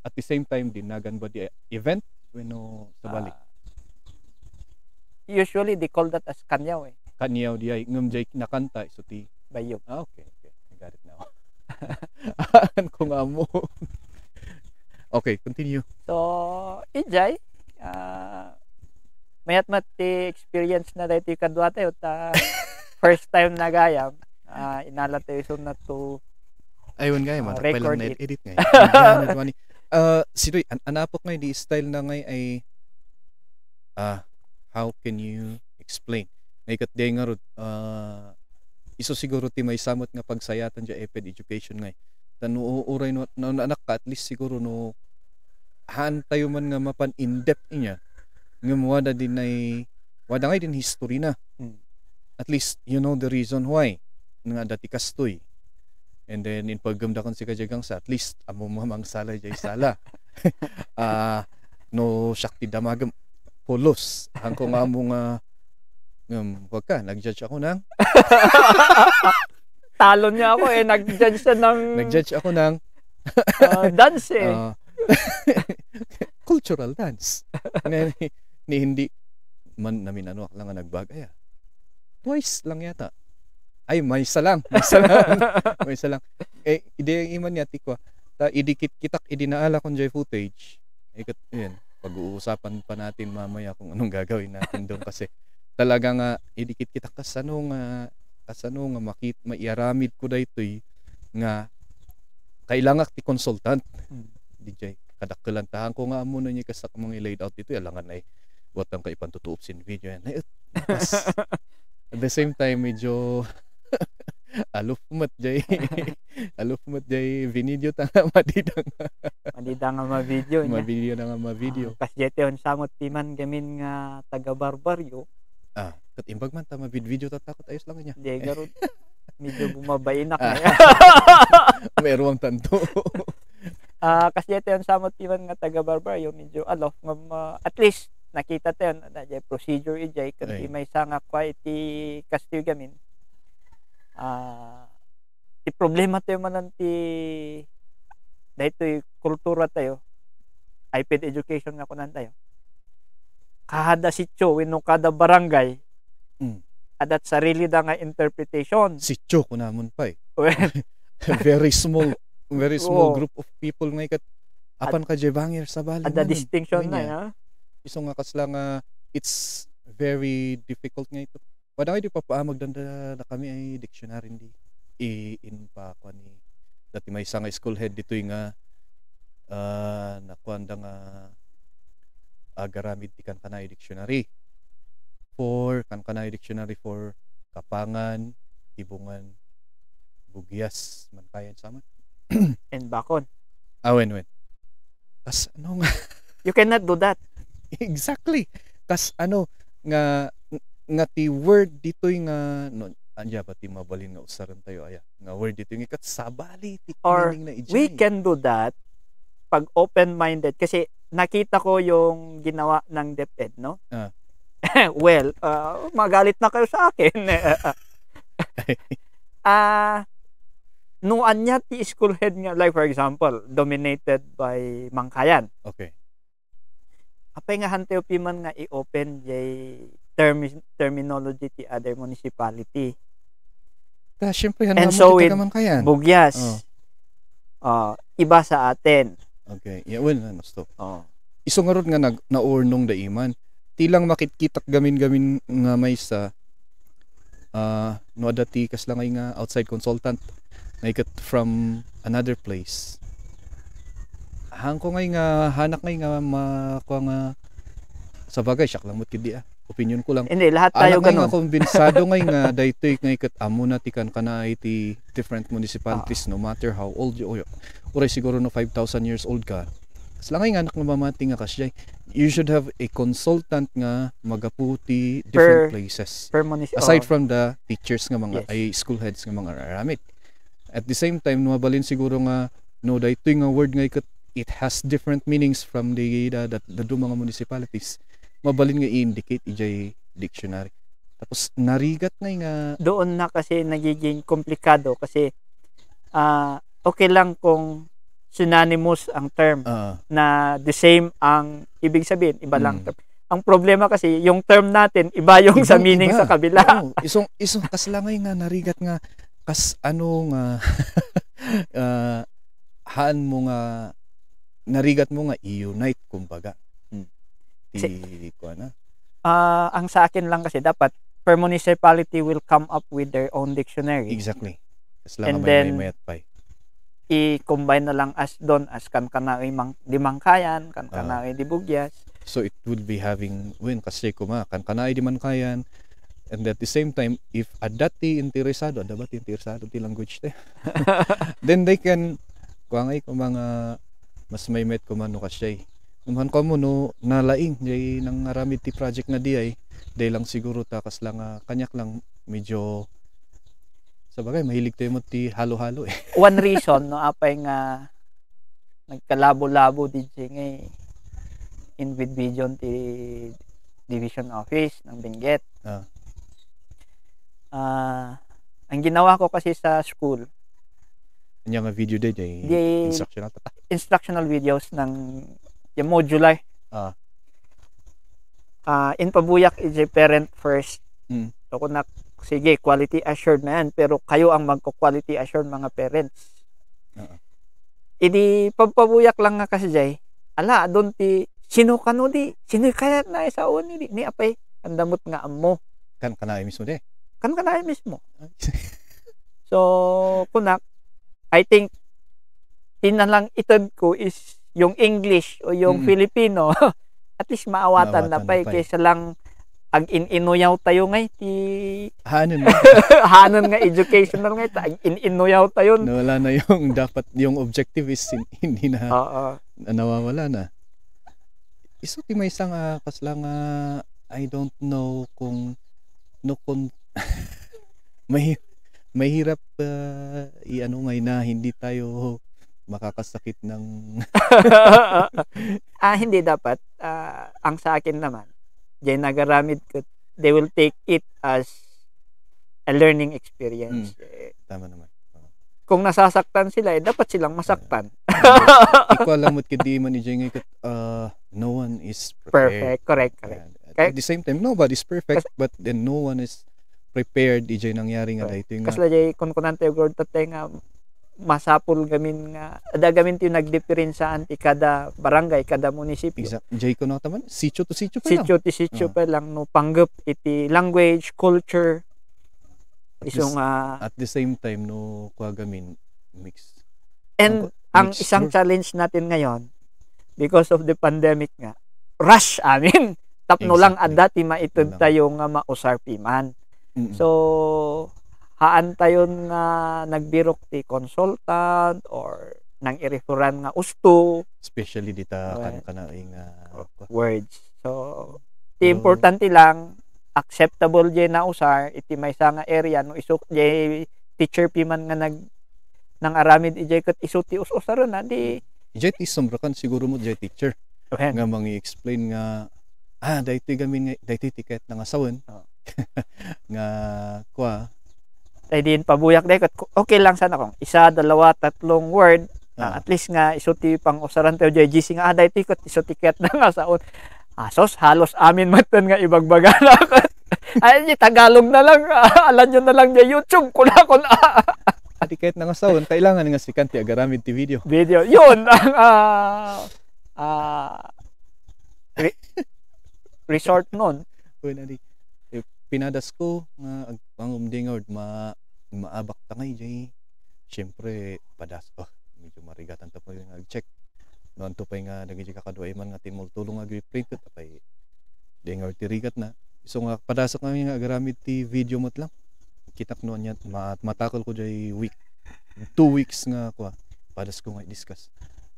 At the same time din nagan ba di event wenno sa balik. Usually they call that as kanyaw Kanyaw di ay ngum jay nakanta so ti bayog. Okay. I got it now. Kung amo. Okay, continue. So, ijay mayat ti experience na dito kadwa tayo ta first time na gayam inala tayo so na to ayun gaya man record na edit ngayon. Sidoy anapok ngay di style na ngay ay how can you explain ngay kat day nga rod iso siguro ti may samot nga pagsayatan ja EPED education ngay tanu uray no anak ka at least siguro no han tayo man nga mapan in depth niya ngam wada din ay wada ngay din history na. At least you know the reason why nga dati kastoy. And then in paggamdakan si kajagang sa at least amo mamang sala jay sala. No shakti damagam polos hangko nga mo nga wag ka nag-judge ako ng talon niya ako nag-judge siya ng nag-judge ako ng dance cultural dance. ni hindi man namin ano lang nga nagbagay twice lang yata. Ay, may isa lang. May isa lang. Ide yung iman niya, tikwa. Idikit kitak, idinaala kong joy footage. Yan, pag-uusapan pa natin mamaya kung anong gagawin natin doon. Kasi talaga nga, idikit kitak kasano nga maiaramid ko da ito'y nga kailangan ti consultant. DJ, kadakkelantahan ko nga muna niya kasak mga laid out dito. Alangan ay, watang kaipantutuop sin video yan. At the same time, medyo aluf mat jay video tanga madidang nga ma-video niya. Ma-video na nga ma-video. Kasjete on samot timan gamin nga taga Barbaryo. Kat imbag man ta ma-video tatakot ayos lang niya. Di garo medyo bumabainak na. Merong tanto. Kasjete on samot timan nga taga Barbaryo medyo alof nga at least nakita tayo na procedure ijay kasi may sanga kwa iti kastiyo gamin. Ti problema tayo manan ti dahito kultura tayo IPED education nga kunan tayo kada sityo wenno kada barangay adat sarili da nga interpretation sityo kunamon pa very small group of people nga ikat apan ka jebangir sa bali ada distinction na iso nga kasla nga it's very difficult nga ito. Wala kayo di papaamag na kami ay dictionary hindi in pa ko ni dati may isang school head dito nga nakuanda nga agaramid ti kankanay dictionary for Kapangan, Tibungan, Bugyas, Mankayan sama and Bakon. Wen. Kas ano nga you cannot do that. Exactly. Kas ano nga ti word ditoy nga no anja pati mabalin nga usaran tayo nga word dito nga kat sabali ti or na we can do that pag open-minded kasi nakita ko yung ginawa ng DepEd no. Well, magalit na kayo sa akin. Nuan niya ti school head nga like for example dominated by Mangkayan. Okay. Apay nga hantayo piman nga i-open jay terminology ti other municipality. Siyempre, and so with Bugyas, iba sa atin. Okay. Yeah, well, stop. Iso nga ron nga naurnong da iman. Tilang makitkitak gamin-gamin nga may sa no adati kas lang ay nga outside consultant nga ikat from another place. Hangko ngay nga hanak ngay nga makuha nga sa bagay siyak lang kidi opinion ko lang. Hindi lahat tayo ganun. Nga kumbensado ngay nga daytoy ngay kat amo na tikan kana iti different municipalities no matter how old you or siguro no 5,000 years old ka. Kas lang ngay nga anak mamati nga kasya. You should have a consultant nga magaputi different places. Aside from the teachers nga mga ay school heads nga mga aramid. At the same time no mabalin siguro nga no daytoy nga word ngay kat it has different meanings from the mga municipalities. Mabalin nga i-indicate ijay dictionary. Tapos narigat nga doon na kasi nagiging komplikado kasi okay lang kung synonymous ang term na the same ang ibig sabihin, iba lang term. Ang problema kasi yung term natin iba yung sa meaning sa kabila. Isong kas lang nga narigat nga kas ano nga haan mo nga narigat mo nga i-unite kumbaga. Ang sa akin lang kasi dapat per municipality will come up with their own dictionary. Exactly. And then i-combine na lang as doon as kankanay di Mangkayan, kankanay di Bugyas. So it would be having kasi kuma kankanay di Mangkayan. And at the same time, if adati interesado ti language te. Then they can kuangay ko mga mas may met ko mano kasi Naman ko mo no nalaing jay nang aramid ti project na di ay day lang siguro takas lang kanyak lang medyo sa bagay mahilig tayo mo ti halo-halo eh. One reason no apay nga nagkalabo-labo DJ ngay in with vision ti division office ng Benguet. Ang ginawa ko kasi sa school, Anya nga video day jay instructional tata. Instructional videos ng yung modular. In pabuyak is a parent first. So kung sige, quality assured na yan, pero kayo ang magko-quality assured mga parents. Idi pagpabuyak lang nga kasi jay, ala doon ti sino kano di, sino kaya na sa uni di, ni apay andamot nga amo. Kan kanay mismo de. Kan kanay mismo. So kunak, I think tinalang itod ko is yung English o yung Filipino at least maawatan na pa kaysa lang ag inuyaw tayo ngay ti hanon hanon nga educational ngay ag inuyaw tayo nawala na yung dapat yung objective is hindi na nawawala na. Iso ti may isang kaslang I don't know kung mahirap i-ano ngay na hindi tayo makakasakit ng hindi dapat ang sa akin naman diyan nagaramid ko, they will take it as a learning experience. Tama naman. Kung nasasaktan sila dapat silang masaktan. Ikaw lang mo't kadi man ijay no one is perfect. Correct. At the same time nobody's perfect but then no one is prepared ijay nangyari nga dito nga kasla jay kun kunante gord tatay nga masapul gamin nga gamin ti nagdiferensyahan ti kada barangay kada munisipyo. Jay ko na taman sitio to sitio pa lang no panggap iti language culture iso nga at the same time no kuha gamin mix. And ang isang challenge natin ngayon because of the pandemic nga rush amin tapno lang adati maitod tayo nga mausarpi man. So haan tayon nga nagbirok ti consultant or nang i-referan nga usto especially dita kanay nga words. So ti importante lang acceptable jay na usar iti maysa nga area no isuk jay teacher pi man nga nang aramid ijay ket isu ti usaron na di ijay ti sombrakan siguro mo jay teacher nga mangi-explain nga daytoy gamin nga daytoy tiket nga sawon nga kuha tay din pabuyak day okay lang sana kung isa, dalawa, tatlong word at least nga isuti pang usaran tayo jay GC nga day tikot isutiket na nga saon asos halos amin matan nga ibagbaga na ay Tagalog na lang alam nyo na lang jay YouTube kuna tiket na nga saon kailangan nga si Kanti agaramid ti video yun ang resort nun pinadas ko nga ang umdingord maabak tangay jay syempre padas medyo marigatan ta pa yung nag-check noon to pa nga nagiji kakaduay man nga timultulong nga gi-print tapay dingord ti rigat na so nga padasak kami nga agaramid ti video mot lang kitak noon yan matakol ko jay 2 weeks nga kuha padas ko nga discuss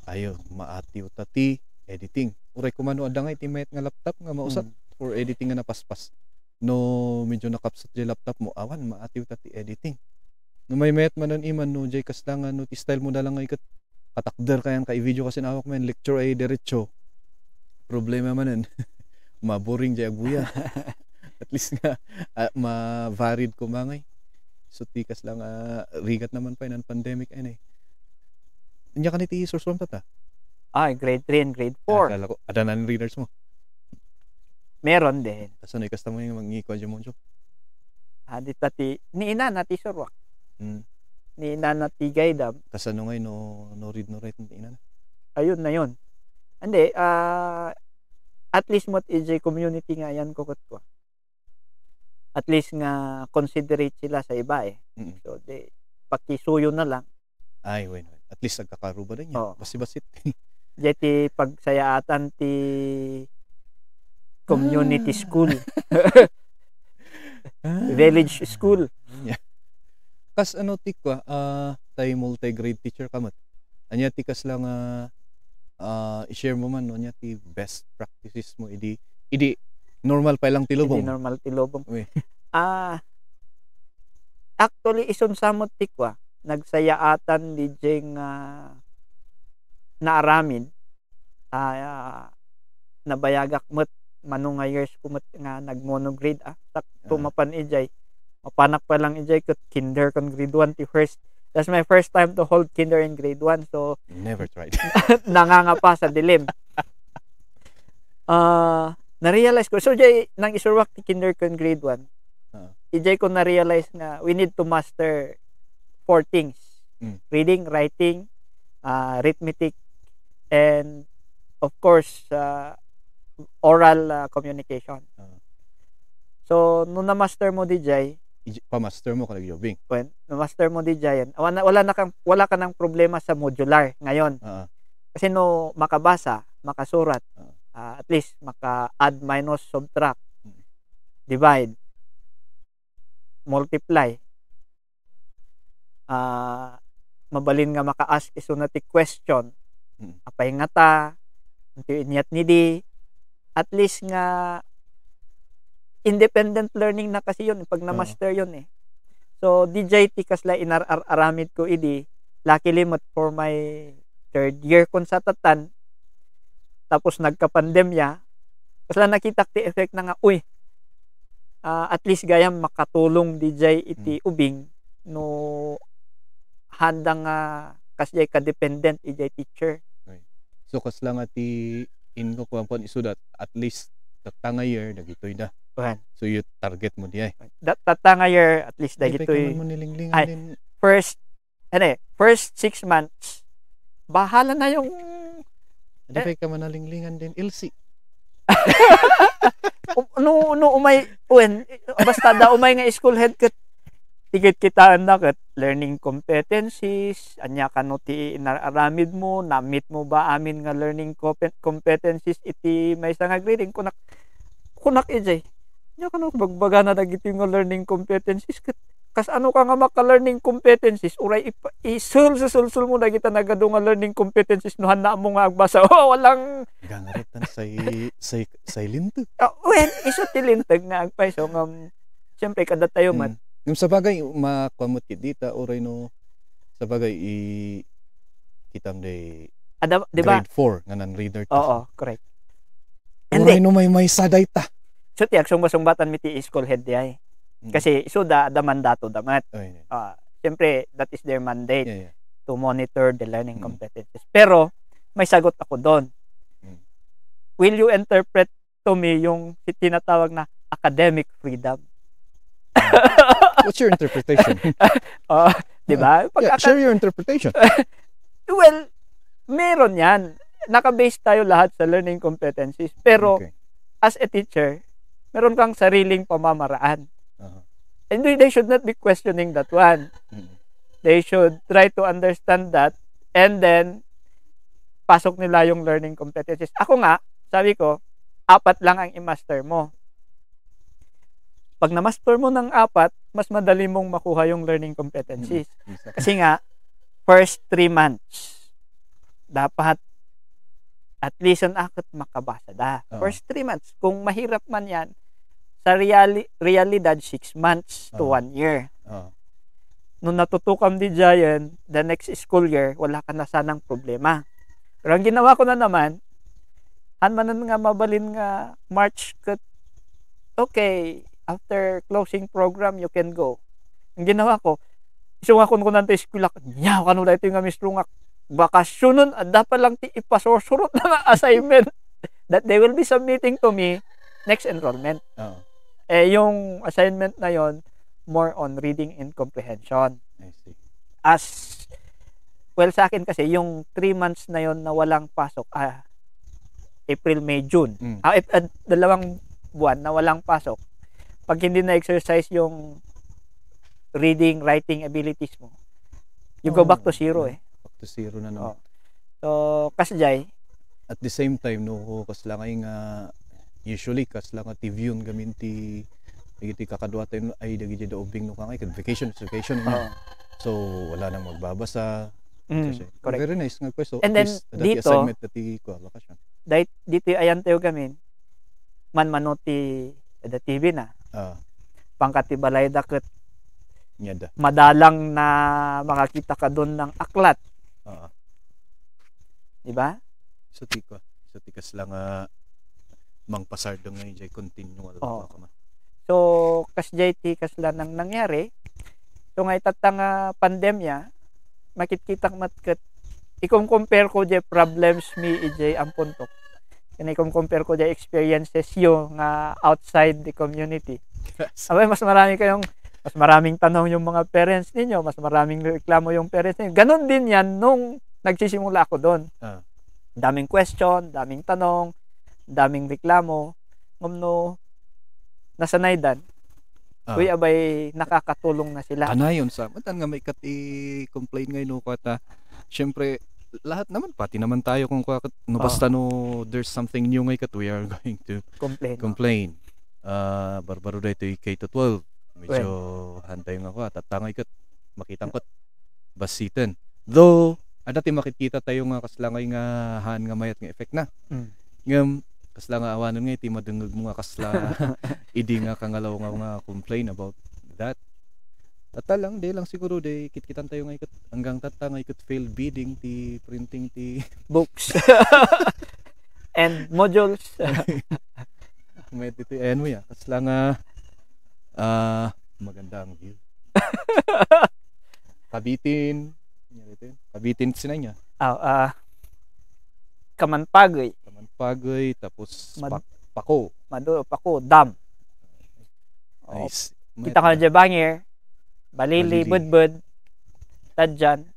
ayo maatiw ta ti editing uray ko mano adangay ti mayat nga laptop nga mausat for editing nga napaspas no medyo nakapsat jay laptop mo awan maatiw ta ti editing no may mayat manon iman no jay kasdangan no ti style mo dalang nga ikat katakder kayan ka i-video kasi nawak man lecture ay diretso problema manan maboring jay agbuya at least nga ma-varied ko mangay so tikas lang rigat naman pa ng pandemic ay nya kaniti source from tata grade 3 and grade 4 akala ko adanan readers mo meron din kasano ikasta mo yung mangi-kwa dyan mo di tati ni ina nati surwak ni ina nati gaydam kasano ngay no read no write ni ina ayun na yun hindi at least mo EJ community nga yan ko at least nga considerate sila sa iba so di pakisuyo na lang ay wait at least nagkakaruba din yan basi-basit jeti pagsayaatan ti community school village school kas ano tikwa tay multi-grade teacher kamat anya tikas lang i-share mo man no nya ti best practices mo idi normal pa lang tilubong. Hindi normal tilubong. Uy. Actually ison samot tikwa nagsayaatan DJ nga naaramid nabayagak met mano nga years kumot nga nagmonograde tak tumapan ijay mapanak pa lang ijay ket kinder kon grade 1 ti first. That's my first time to hold kinder in grade 1 so Never tried. nanganga pa sa dilim. Na-realize ko so jay nang isurwak ti kinder kon grade 1 ijay ko na-realize nga we need to master 4 things. Reading, writing, arithmetic, and of course oral communication. So nung na-master mo DJ, pa-master mo kalag yobing. When na-master mo DJ yan, wala ka ng problema sa modular ngayon. Kasi no makabasa, makasurat, at least maka-add, minus, subtract, divide, multiply, mabalin nga maka-ask iso na ti question, apay nga ta, inyat nidi, at least nga independent learning na kasi yun pag na-master yun eh. So DJ kasla aramid ko idi luckily for my 3rd year kon sa tatan tapos nagka-pandemya kasla nakita ti effect na nga at least gayam makatulong DJ iti ubing no handang kasjay ka-dependent ijay teacher. So kasla nga ti ingo ko ampon isudat at least tatanga year dagitoy na. So you target mo di ay. Tatanga year at least dagitoy. Mo nilinglingan din. First 6 months bahala na yung Di ka man nalinglingan din LC. umay basta da umay nga school head ket tigit kitaan na ket learning competencies anya kano ti inaramid mo na-meet mo ba amin nga learning competencies iti maysa nga grading kunak ijay nya kano bagbaga na dagiti nga learning competencies ket kas ano ka nga maka-learning competencies uray isulsul mo dagita nagado nga learning competencies no hanna mo nga agbasa walang gangaritan silent. Iso tilintag nga agpay so siyempre kada tayo mat yung sa bagay makamot dita oray no sa bagay kitam day diba? Grade 4 nga nan reader ta. Oo, correct. Oray no may saday ta. So tiyak sumbatan mi ti school head di ay. Kasi iso da mandato damat. Siyempre that is their mandate to monitor the learning competencies. Pero may sagot ako doon. Will you interpret to me yung tinatawag na academic freedom? What's your interpretation? Di ba? Share your interpretation. Well, meron yan. Naka-base tayo lahat sa learning competencies. Pero, as a teacher, meron kang sariling pamamaraan. And they should not be questioning that one. They should try to understand that and then pasok nila yung learning competencies. Ako nga, sabi ko, 4 lang ang i-master mo. Pag na-master mo ng 4, mas madali mong makuha yung learning competencies. Kasi nga, first 3 months, dapat at least an akit makabasa da. First 3 months. Kung mahirap man yan, sa realidad, 6 months to 1 year. Nung natutukam di dyan, the next school year, wala ka na sanang problema. Pero ang ginawa ko na naman, hanmanan nga mabalin nga March, okay, after closing program, you can go. Ang ginawa ko, isunga ko nante school ako, nyaw kanu da ito nga mistrungak, bakasyonon, dapat lang ti ipasursurot na nga assignment that they will be submitting to me next enrollment. Yung assignment na yon more on reading and comprehension. I see. As well sa akin kasi yung 3 months na yon na walang pasok, April, May, June. 2 buwan na walang pasok. Pag hindi na exercise yung reading, writing abilities mo, you go back to zero Back to zero na naman. So, kasjay. At the same time, no, kasla nga usually kasla nga TV yun gaminti iti kakadwa tayo ay dagi da ubing no kangay vacation. So wala nang magbabasa Correct. Very nice nga question. And then dati dito, assignment dati ko bakasyon. dito ayan tayo gamin manmanoti da TV na. Pangkati balay daket madalang na makakita ka doon ng aklat. Di ba? So tikas lang mangpasar dong ngayon jay continual oh. Ka. So kas JT kas lang nang nangyari. So ngay tatang pandemya makikita matket i-compare ko jay problems mi jay ang puntok. Kani compare ko jay experiences yo nga outside the community. Abay mas maraming tanong yung mga parents ninyo, mas maraming reklamo yung parents ninyo. Ganon din yan nung nagsisimula ako doon. Daming question, daming tanong, daming reklamo. Ngumno nasanay dan. Uy, abay nakakatulong na sila. Anayon sa matan nga may i-complain ngayon no kata. Syempre lahat naman pati naman tayo kung no basta no there's something new ngay kat we are going to complain. Barbaro dito K-12. Medyo hantay nga ko tatangay kat makitang kot basitan. Though adati makikita tayo nga kaslangay nga han nga mayat nga effect na. Ngam kasla nga awanon nga iti madungog mo nga kasla idi nga kangalaw nga complain about that. Tata lang, di lang siguro di kitkitan tayo nga ikot hanggang tata nga ikot fail bidding ti printing ti books and modules. May dito ayan mo ya kasla nga maganda ang view. Kabitin sina niya. Kamanpagay tapos Pako. Pako dam. Nice. Kita ka na Bangir. Balili, Budbud, Tadjan.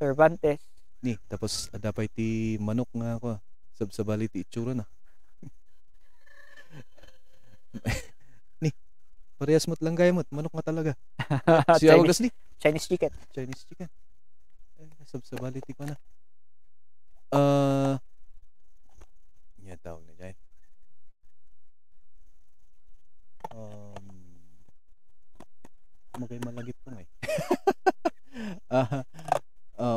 Cervantes. Ni, tapos adapay ti manok nga ako. Sabsabali ti itsura na. Ni, parehas mo't lang gaya mo't. Manok nga talaga. Si August ni? Chinese chicken. Sabsabali ti ko na. Niya tawag na dyan. Magay malagip ko nga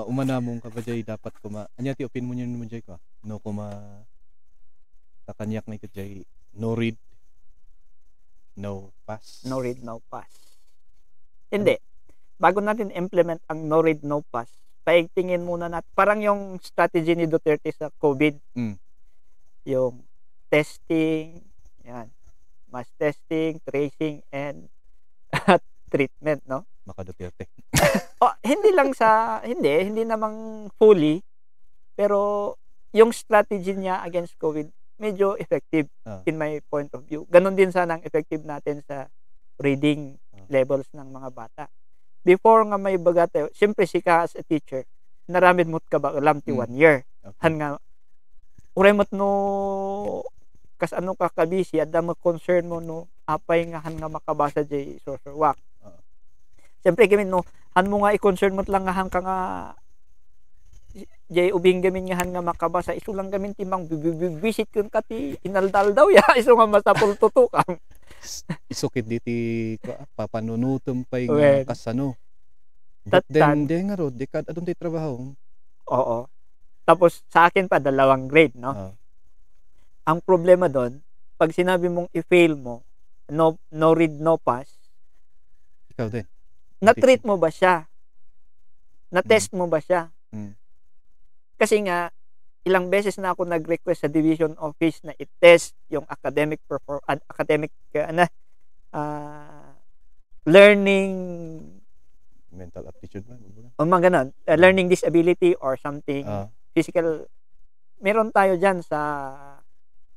umanamong ka ba jay dapat kuma anya ti opin mo niyo mo jay ko no kuma takanyak nga jay no read no pass hindi bago natin implement ang no read no pass paigtingin muna natin parang yung strategy ni Duterte sa COVID yung testing yan mass testing tracing and treatment, no? Duterte. hindi namang fully, pero yung strategy niya against COVID medyo effective in my point of view. Ganon din sana ang effective natin sa reading levels ng mga bata. Before nga may baga tayo, siyempre sika as a teacher, naramid mo't ka ba alam ti 1 year. Okay. Han nga, uremot no kas ano ka kabisi, at mo concern mo no, apay nga han nga makabasa jay social work. Siyempre gamin no, han mo nga i-concern mo lang nga han ka nga jay ubing gamin nga han nga makabasa iso lang gamin timang visit kun kati inaldal daw ya iso nga masapul tutukang. Isukit diti papanunutom pay nga kasano. But then nga ro dekad adun tay trabaho. Oo. Tapos sa akin pa 2 grade, no? Ang problema doon, pag sinabi mong i-fail mo, no read, no pass, ikaw din. Na-treat mo ba siya? Na-test mo ba siya? Kasi nga, ilang beses na ako nag-request sa division office na i-test yung academic learning mental aptitude ba? O mga ganun. Learning disability or something. Physical. Meron tayo dyan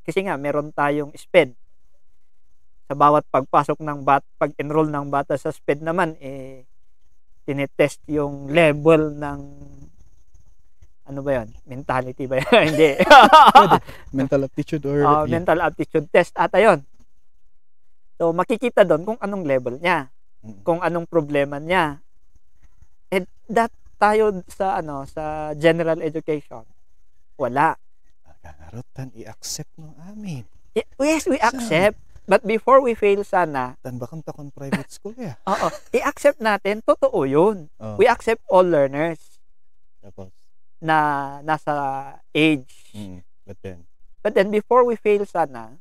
kasi nga, meron tayong SPED. Sa bawat pagpasok ng pag-enroll ng bata sa SPED naman, tinetest yung level ng ano ba yan? Mentality ba yan? Hindi. Mental aptitude or mental aptitude test ata yon. So makikita doon kung anong level niya, kung anong problema niya. And that tayo sa general education. Wala. Kagarotan i-accept no amin. Yes, we accept. But before we fail sana, Dan bakang takon private school ya. Oo, i-accept natin, totoo yun. Oh. We accept all learners Tapos, na nasa age. But then before we fail sana,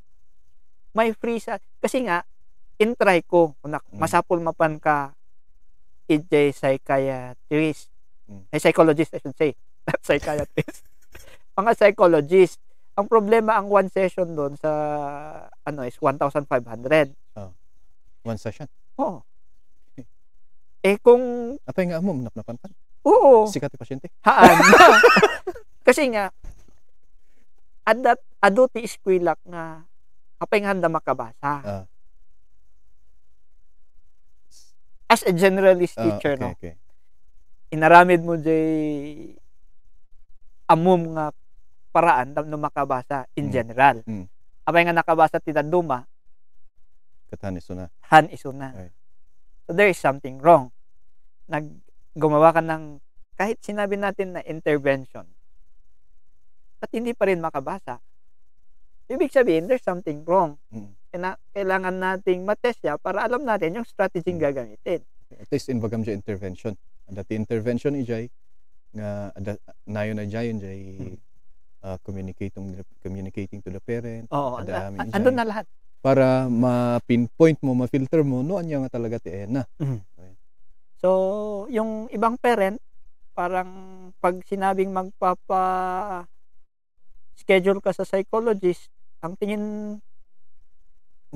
may free sa, kasi nga, in-try ko, masapul mapan ka, EJ psychiatrist, psychologist I should say, not psychiatrist. Mga psychologist. Ang problema, ang one session doon sa, is 1,500. One session? Oo. Kung... Apa nga mo, napan? Oo. Sikat yung pasyente? Haan. Kasi nga, aduti iskwilak nga, kapay nga handa makabasa. As a generalist teacher, okay. Inaramid mo jay amum nga paraan na makabasa in general. Apay nga nakabasa ti Duma, katan isuna. Han isuna. Right. So there is something wrong. Gumawa ka ng kahit sinabi natin na intervention at hindi pa rin makabasa. Ibig sabihin there's something wrong. Kailangan nating matest siya para alam natin yung strategy gagamitin. At least in bagam siya intervention. Dati intervention ijay nga nayon na jay communicating to the parent. Oo, andun na lahat. Para ma-pinpoint mo, ma-filter mo, no, anya nga talaga ti na. So, yung ibang parent, parang pag sinabing schedule ka sa psychologist, ang tingin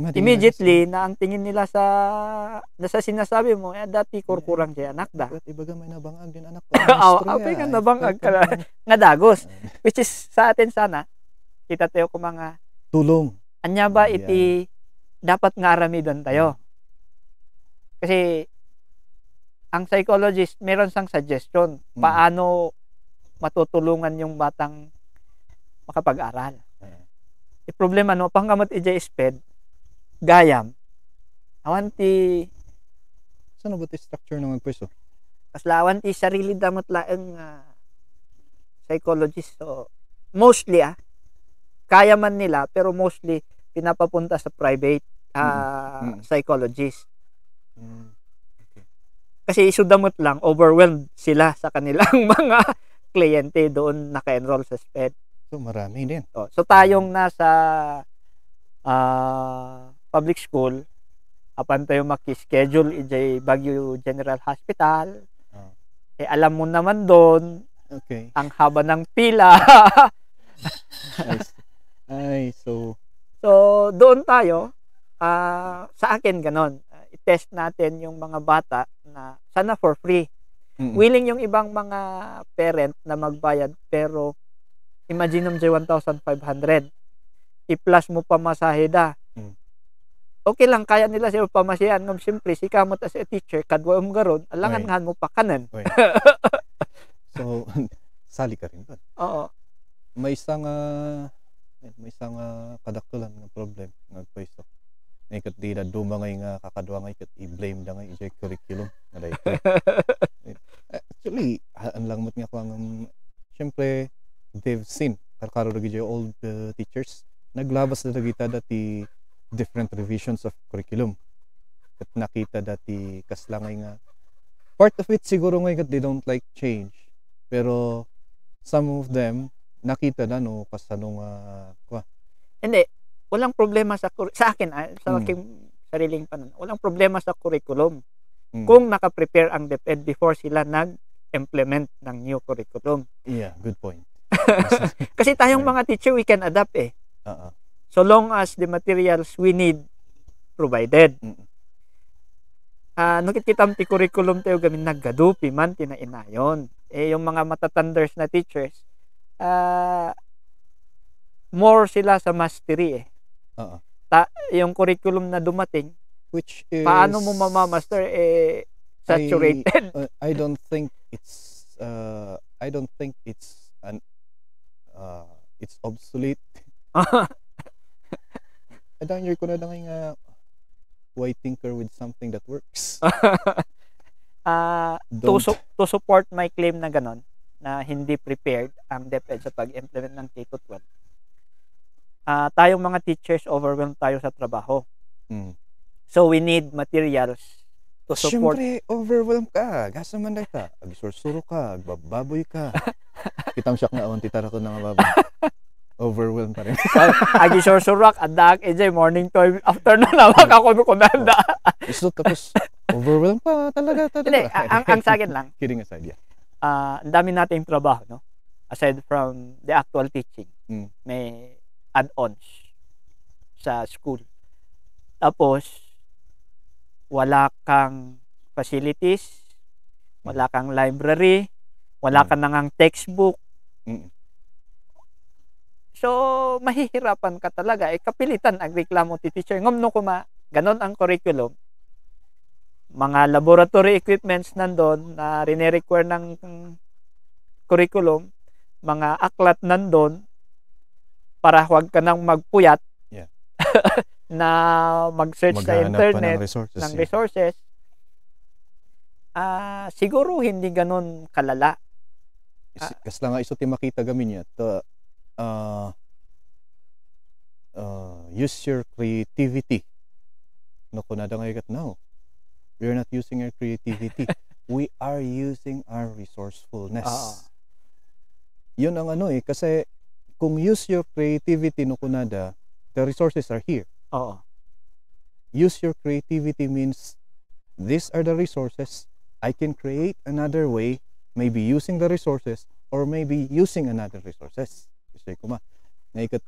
immediately na ang tingin nila sa sinasabi mo, dati kurkurang siya anak da. Ibaga may nabangag din anak ko. Apay nga nabangag ka nga dagos. Which is sa atin sana, kita tayo ko mga tulong. Anya ba iti dapat nga aramidon tayo. Kasi ang psychologist meron sang suggestion paano matutulungan yung batang makapag-aral. Problema no panggamot ijay sped gayam awanti saan ba ti structure ng pwesto? Kaslawan ti sarili damot laeng psychologist. So mostly kaya man nila pero mostly pinapapunta sa private psychologist. Kasi isudamot lang overwhelmed sila sa kanilang mga kliyente doon naka-enroll sa SPED. So marami din. So tayong nasa public school, apan tayo maki-schedule ijay Baguio General Hospital. Alam mo naman doon, ang haba ng pila. So doon tayo, sa akin ganon, i-test natin yung mga bata na sana for free. Willing yung ibang mga parent na magbayad pero imagine mo 1,500. I-plus mo pamasahe da. Okay lang, kaya nila siya pamasihan. Ngam siyempre, si kamot as a teacher, kadwa garon, alangan mo pa kanan. So, sali ka rin doon. Oo. May isang kadaktulan ng problem ng pwesto. Ikat di na dumangay nga kakadwa nga ikat i-blame da nga ijay curriculum. Actually, ang langmot nga ko siyempre, they've seen karkaro igi old teachers naglabas na kita dati different revisions of curriculum at nakita dati kaslangay nga part of it siguro nga they don't like change pero some of them nakita na no kasanong hindi walang problema sa akin sa aking sariling panan walang problema sa curriculum kung naka-prepare ang DepEd before sila nag-implement ng new curriculum. Yeah, good point. Kasi tayong mga teacher, we can adapt so long as the materials we need provided. Nukit kitam ti curriculum tayo gamin naggadupi man tinainayon. Yung mga matatanders na teachers, more sila sa mastery yung curriculum na dumating, which is paano mo mamamaster saturated. I don't think it's it's obsolete. Adangyer ko na lang nga why tinker with something that works. To support my claim na ganon na hindi prepared ang DepEd sa pag-implement ng K-12. Tayong mga teachers overwhelmed tayo sa trabaho. So we need materials to support. Siyempre, overwhelm ka. Gasa man dahil ka. Agisur-suro ka. Agbababoy ka. Kitang siyak nga awan titara ko na nga baboy. Overwhelm pa rin. Agisur-surak, adak, EJ, morning to afternoon na makakunanda. Iso tapos, overwhelm pa talaga. Hindi, ang sa akin lang. Kidding aside, yeah. Ang dami nating trabaho, no? Aside from the actual teaching. May add-ons sa school. Tapos, wala kang facilities, wala kang library, wala kang nangang textbook. So, mahihirapan ka talaga. Kapilitan ang reklamo ti teacher. Ngumno ko ganon ang curriculum. Mga laboratory equipments nandun na rine-require ng curriculum, mga aklat nandun para huwag ka nang magpuyat. Yeah. Na mag-search sa internet ng resources. Siguro hindi ganon kalala. Kas lang nga iso ti makita gamin niya use your creativity. No kunada nga ikat now. We are not using our creativity. We are using our resourcefulness. Yun ang kasi kung use your creativity no kunada, the resources are here. Use your creativity means these are the resources. I can create another way, maybe using the resources or maybe using another resources. Kasi kuma, ngaikat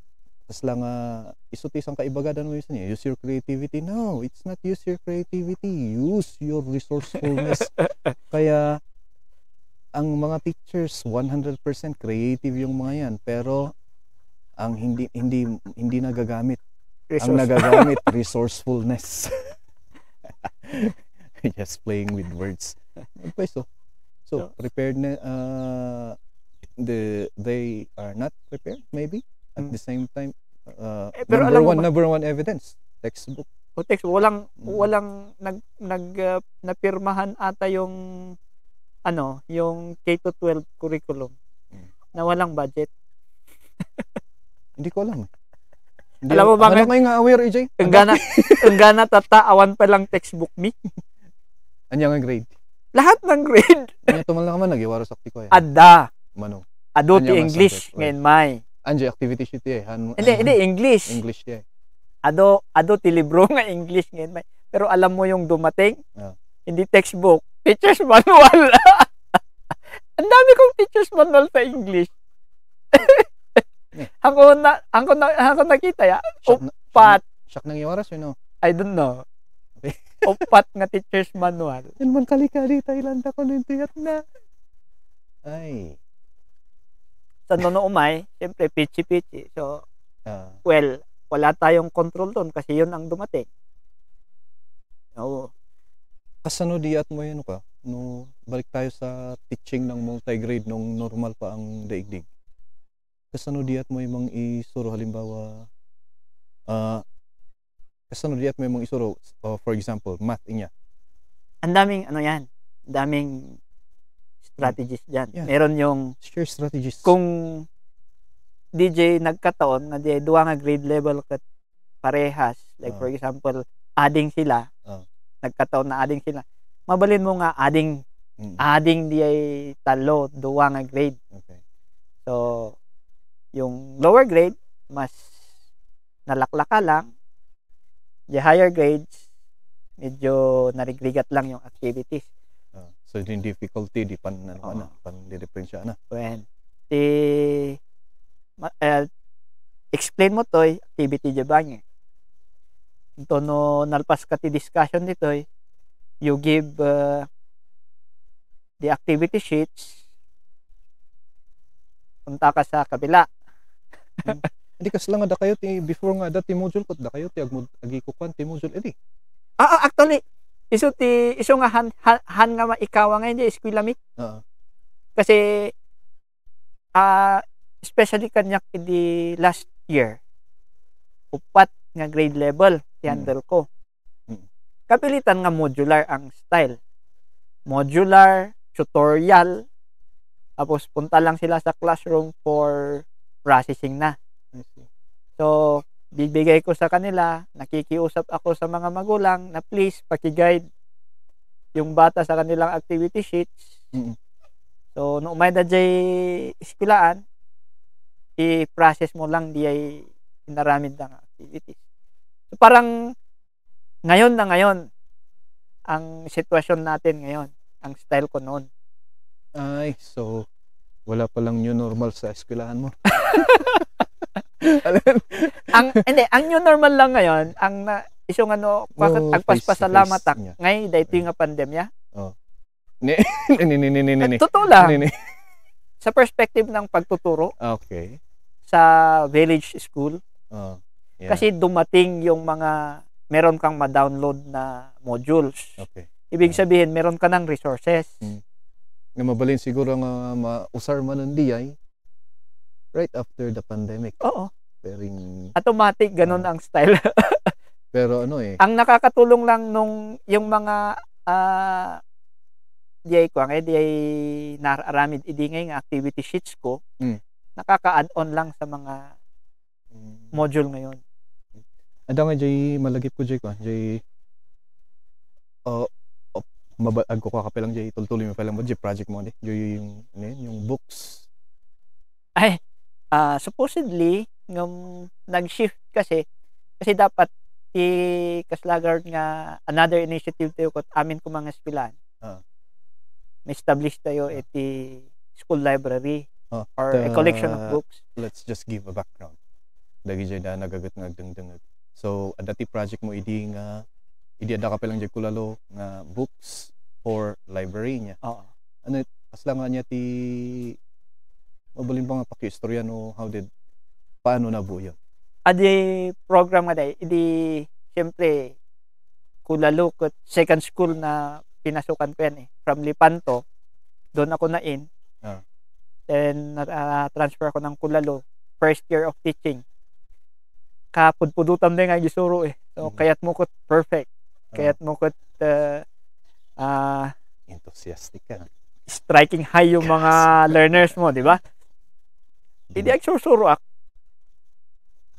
tas lang isutisang kaibagadan mo yun niya. Use your creativity. No, it's not use your creativity. Use your resourcefulness. Kaya ang mga teachers 100% creative yung mga yan, pero ang hindi nagagamit. Ang nagagamit resourcefulness. Just playing with words. So prepared na they are not prepared maybe at the same time. Pero number one evidence, textbook. Walang napirmahan ata yung yung K-12 curriculum na walang budget. Hindi ko alam. Alam mo ba kayo nga aware, EJ? Enggana tata awan pa lang textbook mi. Anya nga grade? Lahat ng grade. Anya tumal lang man nagiwaro sakti ko. Ada. Mano. Ado ti English ngayon may. Anje activity sheet Hindi English. English yeah. Ado ti libro nga English ngayon may. Pero alam mo yung dumating? Hindi textbook, teacher's manual. Ang dami kong teacher's manual sa English. Ako nakita ya. Upat. Siyak nang iwaras yun, no? I don't know. Upat nga teacher's manual. Yan man kalikali Thailand ako nintiyat na. Ay. Sa umay, siyempre pichi-pichi. So, well, wala tayong control doon kasi yun ang dumating. Oo. Kasano diat mo yun ka? No, balik tayo sa teaching ng multigrade nung normal pa ang daigdig. Kasano diat mo yung isuro halimbawa kasano diat mo yung isuro for example math inya. Ang daming yan, daming strategies diyan. Yeah. Meron yung share strategies. Kung DJ nagkataon na di duwa nga grade level kat parehas, like for example, adding sila. Nagkataon na adding sila. Mabalin mo nga adding di ay talo duwa nga grade. Okay. So yung lower grade mas nalaklaka lang, the higher grades medyo narigrigat lang yung activities. So yung difficulty di pan di-differensya na. When explain mo toy activity jabang ito no nalpas ka ti discussion dito you give the activity sheets, punta ka sa kabila. Hindi kasi lang da kayo ti before nga dati module ko da kayo ti agikukuan ti module edi. Actually iso nga han nga maikawa nga hindi eskwela mi. Kasi especially kanyak di last year upat nga grade level ti handle ko. Kapilitan nga modular ang style. Modular, tutorial, tapos punta lang sila sa classroom for processing na. So, bibigay ko sa kanila, nakikiusap ako sa mga magulang na please paki-guide yung bata sa kanilang activity sheets. So no umay da jay eskwelahan, i-process mo lang di ay inaramid ng activities. So parang ngayon na ngayon ang sitwasyon natin ngayon, ang style ko noon. Ay, so wala pa lang new normal sa eskwelahan mo. ang new normal lang ngayon, ang isong bakit agpaspasalamat tak ngay dayto nga pandemya. Ni. Totoo lang. Sa perspective ng pagtuturo. Okay. Sa village school. Yeah. Kasi dumating yung mga meron kang ma-download na modules. Okay. Ibig sabihin meron ka ng resources. Nga mabalin siguro nga mausar man ng DI right after the pandemic. Oo. Pering automatic ganun ang style. Pero ang nakakatulong lang nung yung mga di nararamid idingay nga activity sheets ko, nakaka-add on lang sa mga module ngayon. Ada nga jay malagip ko jay mabag ko kakapelang jay tultuloy mo pelang mo jay project mo di jay yung books. Ay supposedly ngam nag-shift kasi dapat kaslagard nga another initiative tayo ko amin ko mga eskwelahan. May establish tayo iti school library or a collection of books. Let's just give a background. Dagi jay da nagagat nga dengdengag. So adati project mo idi ada ka pelang jay kulalo nga books for library niya. Ano asla nga niya ti mabalin pa nga paki-istorya no paano nabuo yun? Adi program nga day idi siyempre kulalo ket second school na pinasukan ko yan from Lipanto doon ako na-in. Then transfer ako ng Kulalo first year of teaching. Kapudpudutan din nga gisuro so kayat mo ko perfect. Kayat mo ko enthusiastic ka. Striking high yung mga learners mo, di ba? Hindi agsusuro ako.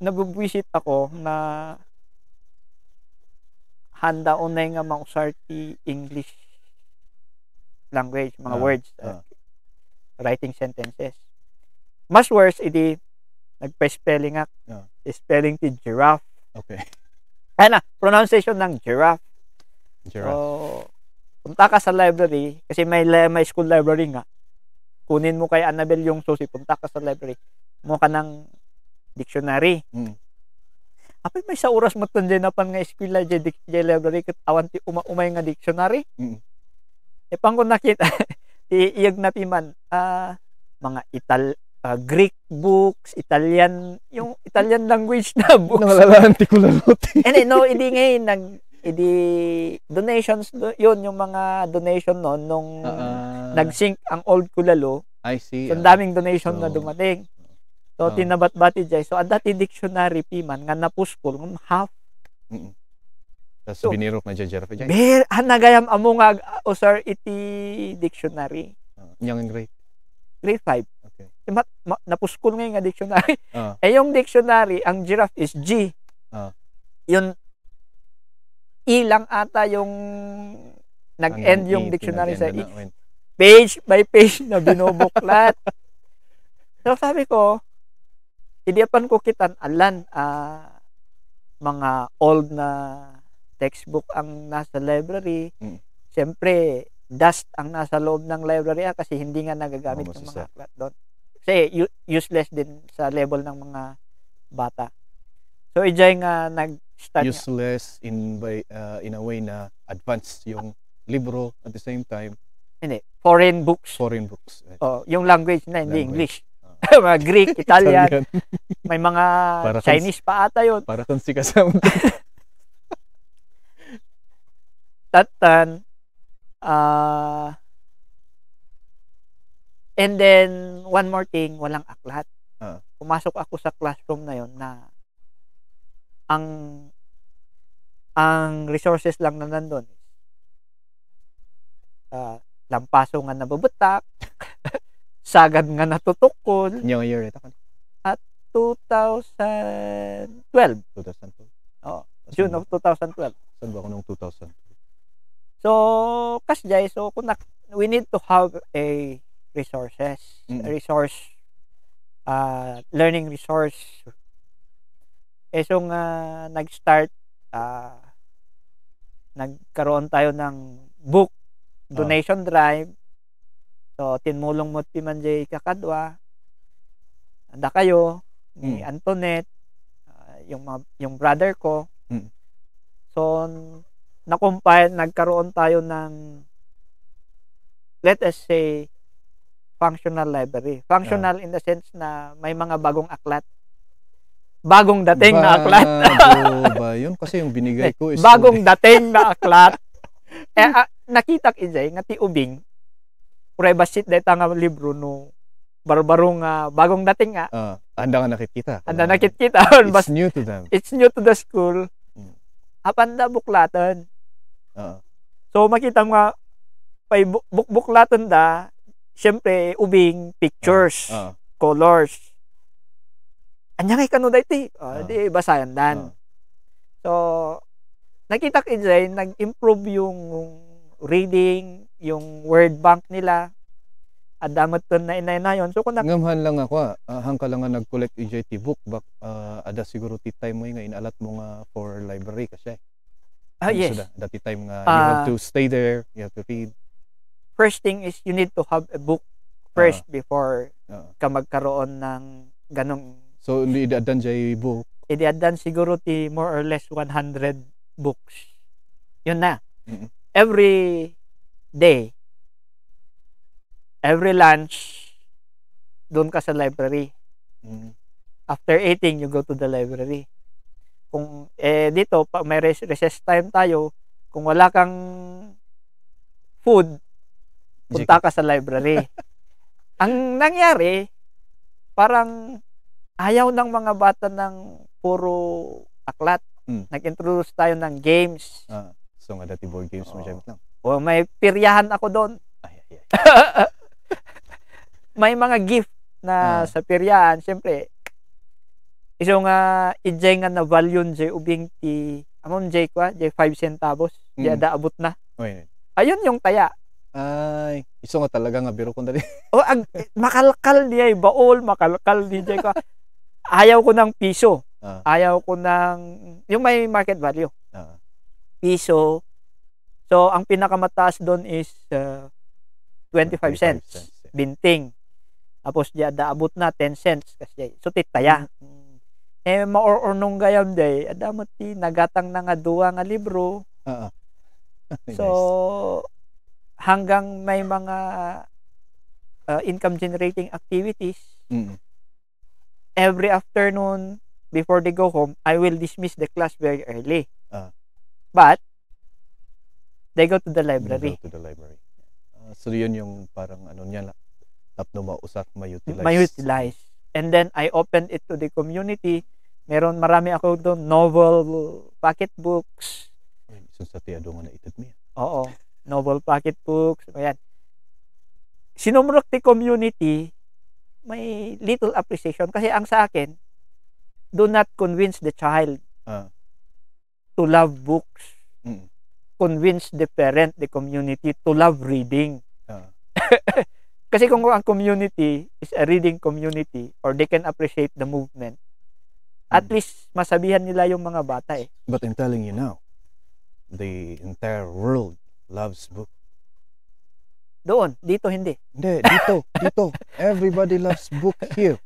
Nabubwisit ako na handa unay nga mausar ti English language, mga words, writing sentences. Mas worse, idi nagpa-spelling spelling ti giraffe. Okay. Pronunciation ng giraffe. So, punta ka sa library, kasi may school library nga. Kunin mo kay Annabel yung susi, punta ka sa library. Mo ka ng dictionary. Apay may sa oras mo tandiyan na pan nga eskwela jay library ket awan ti umay nga dictionary. Pang ko nakita ti iyag na piman mga Greek books, Italian, yung Italian language na books. Nalalaan ti kulalote. Idi donations yun yung mga donation noon nung nag-sync ang old Kulalo. I see. So daming donation na dumating. So tinabat-bati jay. So adati dictionary piman nga napuskol ng half. Tas binirok na jay. Nagayam amo nga usar iti dictionary. Yang grade 5. Okay. Napuskol nga dictionary. Yung dictionary, ang giraffe is G. Yun ilang ata yung nag-end yung dictionary sa E. Page by page na binubuklat. So sabi ko, idiapan ko kitan alan mga old na textbook ang nasa library. Siyempre, dust ang nasa loob ng library kasi hindi nga nagagamit ng mga aklat doon. Kasi useless din sa level ng mga bata. So ijay nga nag-start useless in a way na advanced yung libro at the same time. Hindi, foreign books. Right. Yung language na hindi English. Mga Greek, Italian. May mga Chinese pa ata yun. Para kung si kasama. Tatan. And then, one more thing, walang aklat. Pumasok ako sa classroom na yon na ang resources lang na nandun. Lampaso nga nababutak, sagad nga natutukol. Yung year ito. At 2012. 2012. Oh, June of 2012. Saan ba ako nung 2000? So, kasjay, we need to have a resources, learning resource. So nga nag-start, nagkaroon tayo ng book donation drive. So, tinmulong mo ti Manjay Kakadwa. Anda kayo ni Antoinette, yung brother ko. So, nagkaroon tayo ng, let us say, functional library. Functional in the sense na may mga bagong aklat. Bagong dating na aklat. Ba yun? Kasi yung binigay ko is... Bagong dating na aklat. Nakita k'ijay, nga ti ubing, prueba sheet dahil nga libro no, barbarong bagong dating nga. Anda nga nakikita. It's new to them. It's new to the school. Apanda buklatan. So makita mo nga, buklatan da, syempre, ubing, pictures, colors. Anya ngay kano dahi di basayan dan. So, nakita ko nag-improve yung reading, yung word bank nila. Adamat to na inay na yun. So, ngamhan lang ako, hangka lang nga nag-collect EJT book, ada siguro ti time mo nga inalat mo nga for library kasi. Yes. So, dati time nga, you have to stay there, you have to read. First thing is, you need to have a book first before ka magkaroon ng ganong. So, idadan jay book? Idadan siguro ti more or less 100 books. Yun na. Every day, every lunch, doon ka sa library. After eating, you go to the library. Kung dito, may recess time tayo, kung wala kang food, punta ka sa library. Ang nangyari, parang ayaw ng mga bata ng puro aklat. Nag-introduce tayo ng games. So nga dati board games mo siya lang. O may piryahan ako doon. May mga gift na sa piryahan, siyempre. Iso nga ijay nga na value jay ubing ti amon jay kwa jay 5 centavos. Di ada abot na. Ayun yung taya. Ay, iso nga talaga nga biro ko dali. Makalkal niya baol, makalkal ni jay kwa. Ayaw ko ng piso. Ayaw ko ng yung may market value. Piso. So, ang pinakamataas doon is 25 cents. Binting. Tapos, abot na 10 cents. Kasi, so, titaya. Maor-ornong gayam day. Adamot ti, nagatang na nga duwa nga libro. So, hanggang may mga income generating activities, every afternoon, before they go home, I will dismiss the class very early. But, they go to the library. So, yun yung parang ano niya lang. Tapno mausap, ma-utilize. And then, I opened it to the community. Marami ako doon, novel, pocket books. Sa tiyado nga na itad mo yan. Oo. Novel pocket books. Ayan. Sinumrok the community, may little appreciation. Kasi ang sa akin, do not convince the child to love books. Convince the parent, the community to love reading. Kasi kung ang community is a reading community or they can appreciate the movement, at least masabihan nila yung mga bata eh. But I'm telling you now, the entire world loves book. Doon, dito hindi. Hindi, dito. Everybody loves book here.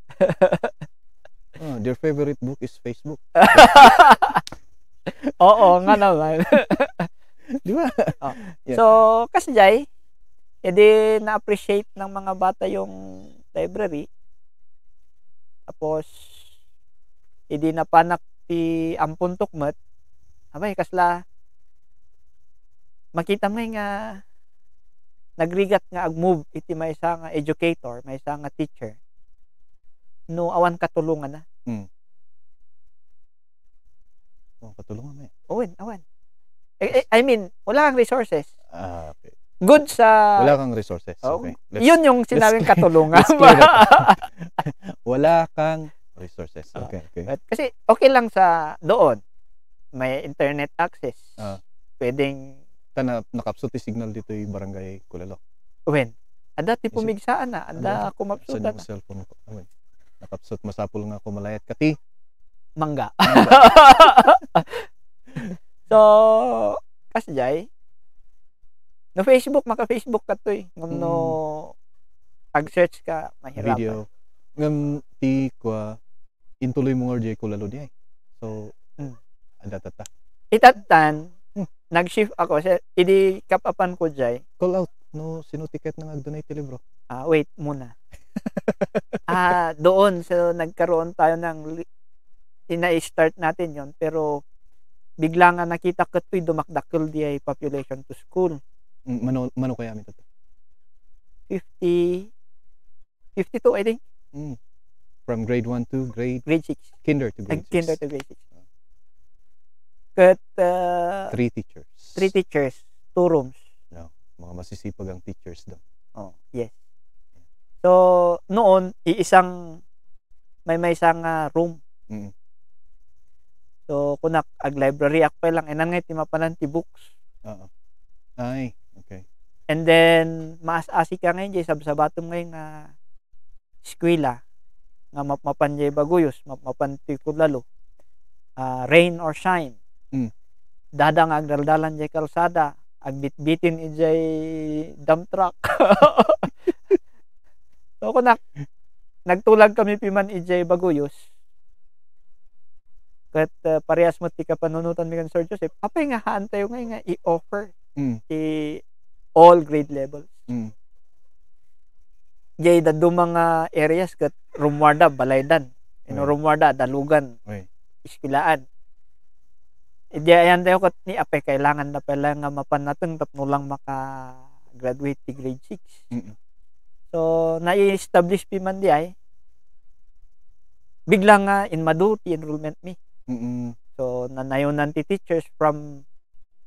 Their favorite book is Facebook. Oo, nga naman. Di ba? Yeah. So, kasi jay, edi na-appreciate ng mga bata yung library. Tapos, edi napanak ti ampun tukmet. Abay, kasla, makita mo nga, nagrigat nga ag-move iti may isa nga educator, may isa nga teacher. No, awan katulungan na. Katulungan mo awan. I mean, wala kang resources. Okay. Good sa... Wala kang resources. Okay. Yun yung sinabing katulungan. Wala kang resources. Oo. Okay, okay. But kasi okay lang sa doon. May internet access. Pwedeng nakapsot ti signal dito yung barangay Kulalo. when ada ti pumigsaan na, ada kumapsot sa na. cellphone ko. Nakapsot masapol nga ako malayat kati. Mangga. So, kasjay no Facebook, maka-Facebook ka to eh. No pag-search ka, mahirapan. Video. Ngam ti kwa intuloy mo nga di Kulalo di ay. So, ada tata. Itatan, nag-shift ako. Idi kapapan ko jay. Call out. No, sino ticket na nag-donate ti libro? Wait muna. Doon. So, nagkaroon tayo ng ina-start natin yon pero bigla nga nakita ko to'y dumakdakil di ay population to school. Mano kaya amin ito? 52 I think. From grade 1 to grade 6. Kinder to grade 6. Kinder to grade 6. Kat 3 teachers. 3 teachers, 2 rooms. No, mga masisipag ang teachers daw. Yes. So, noon, may isang room. So, kunak ag-library ako lang. Enan nga timapanan ti books. Ay, okay. And then, maas-asi ka ngayon, jay sabsabatom ngayon nga eskwela. Nga mapan jay baguyos, mapan ti Kulalo. Rain or shine. Dadang agdaldalan jay kalsada. Agbitbitin ijay dump truck. So, kunak nagtulag kami piman ijay baguyos. Kat parehas mo ti kapanunutan mi kan Sir Joseph, apay nga haan tayo ngayon nga i-offer all grade levels. Jay dadu mga areas kat rumwarda balaydan. Rumwarda dalugan. Iskilaan. Idi ayan tayo kat ni apay kailangan na pala nga mapan natin tapno lang maka-graduate ti grade 6. So na-establish piman di ay biglang nga in Madu ti enrollment mi. So, nanayunan ti teachers from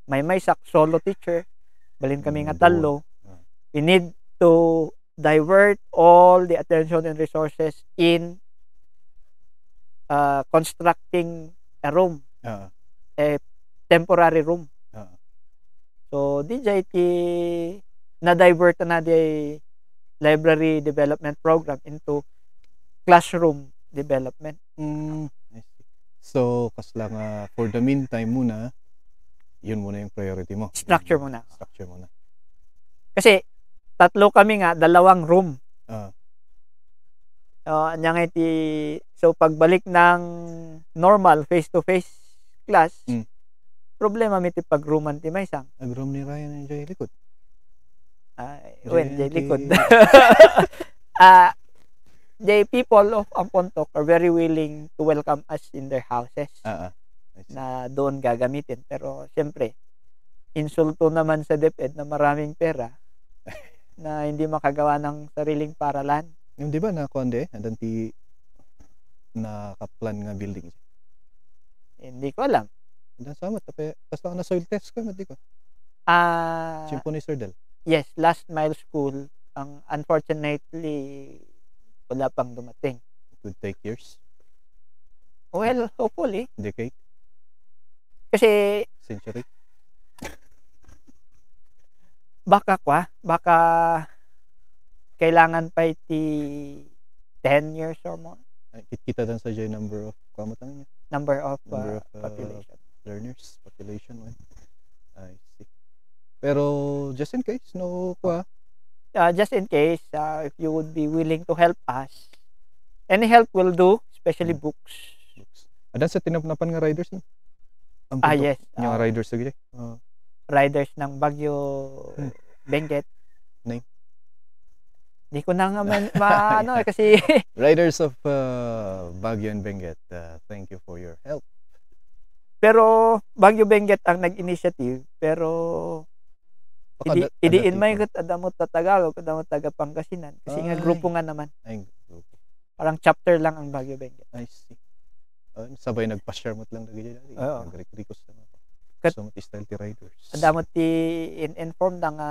Maysak, solo teacher. Balin kami nga talo. We need to divert all the attention and resources in constructing a room. A temporary room. So, DJ ti na-divert na di library development program into classroom development. So, kasla nga for the meantime muna, yun muna yung priority mo. Structure muna. Kasi, 3 kami nga, 2 room. So, pagbalik ng normal, face-to-face class, problema mi ti pag-rooman ti Maysang. Nag-room ni Ryan and Jay likod. Jay likod. The people of Ampontok are very willing to welcome us in their houses na doon gagamitin. Pero siyempre, insulto naman sa DepEd na maraming pera na hindi makagawa ng sariling paralan. Yung di ba na konde, andan ti nakaplan nga building? Hindi ko alam. Andan sama, tapi basta na soil test ka, hindi ko. Symphony Sir Del. Yes, Last Mile School. Unfortunately, wala pang dumating. It would take years. Well, hopefully. Decade. Kasi century. Baka kailangan pa iti 10 years or more. Kita dan sa number of kamatang niya. Number of population. Learners, population. I see. Pero just in case, just in case, if you would be willing to help us, any help will do, especially books. Adan sa tinapnapan nga riders no? Yes. Yung riders sige. Riders ng Bagyo Benguet. Name? Di ko na nga kasi Riders of Bagyo and Benguet, thank you for your help. Pero Bagyo Benguet ang nag-initiative, pero idiin may kat adamot ta Tagalog, adamot taga Pangasinan kasi nga grupo nga naman. Ay, grupo. Parang chapter lang ang Bagyo Benguet. I see. Sabay nagpa-share mo lang lagi dyan. Nag-request lang ako. So, style ti riders. Adamot ti in-inform na nga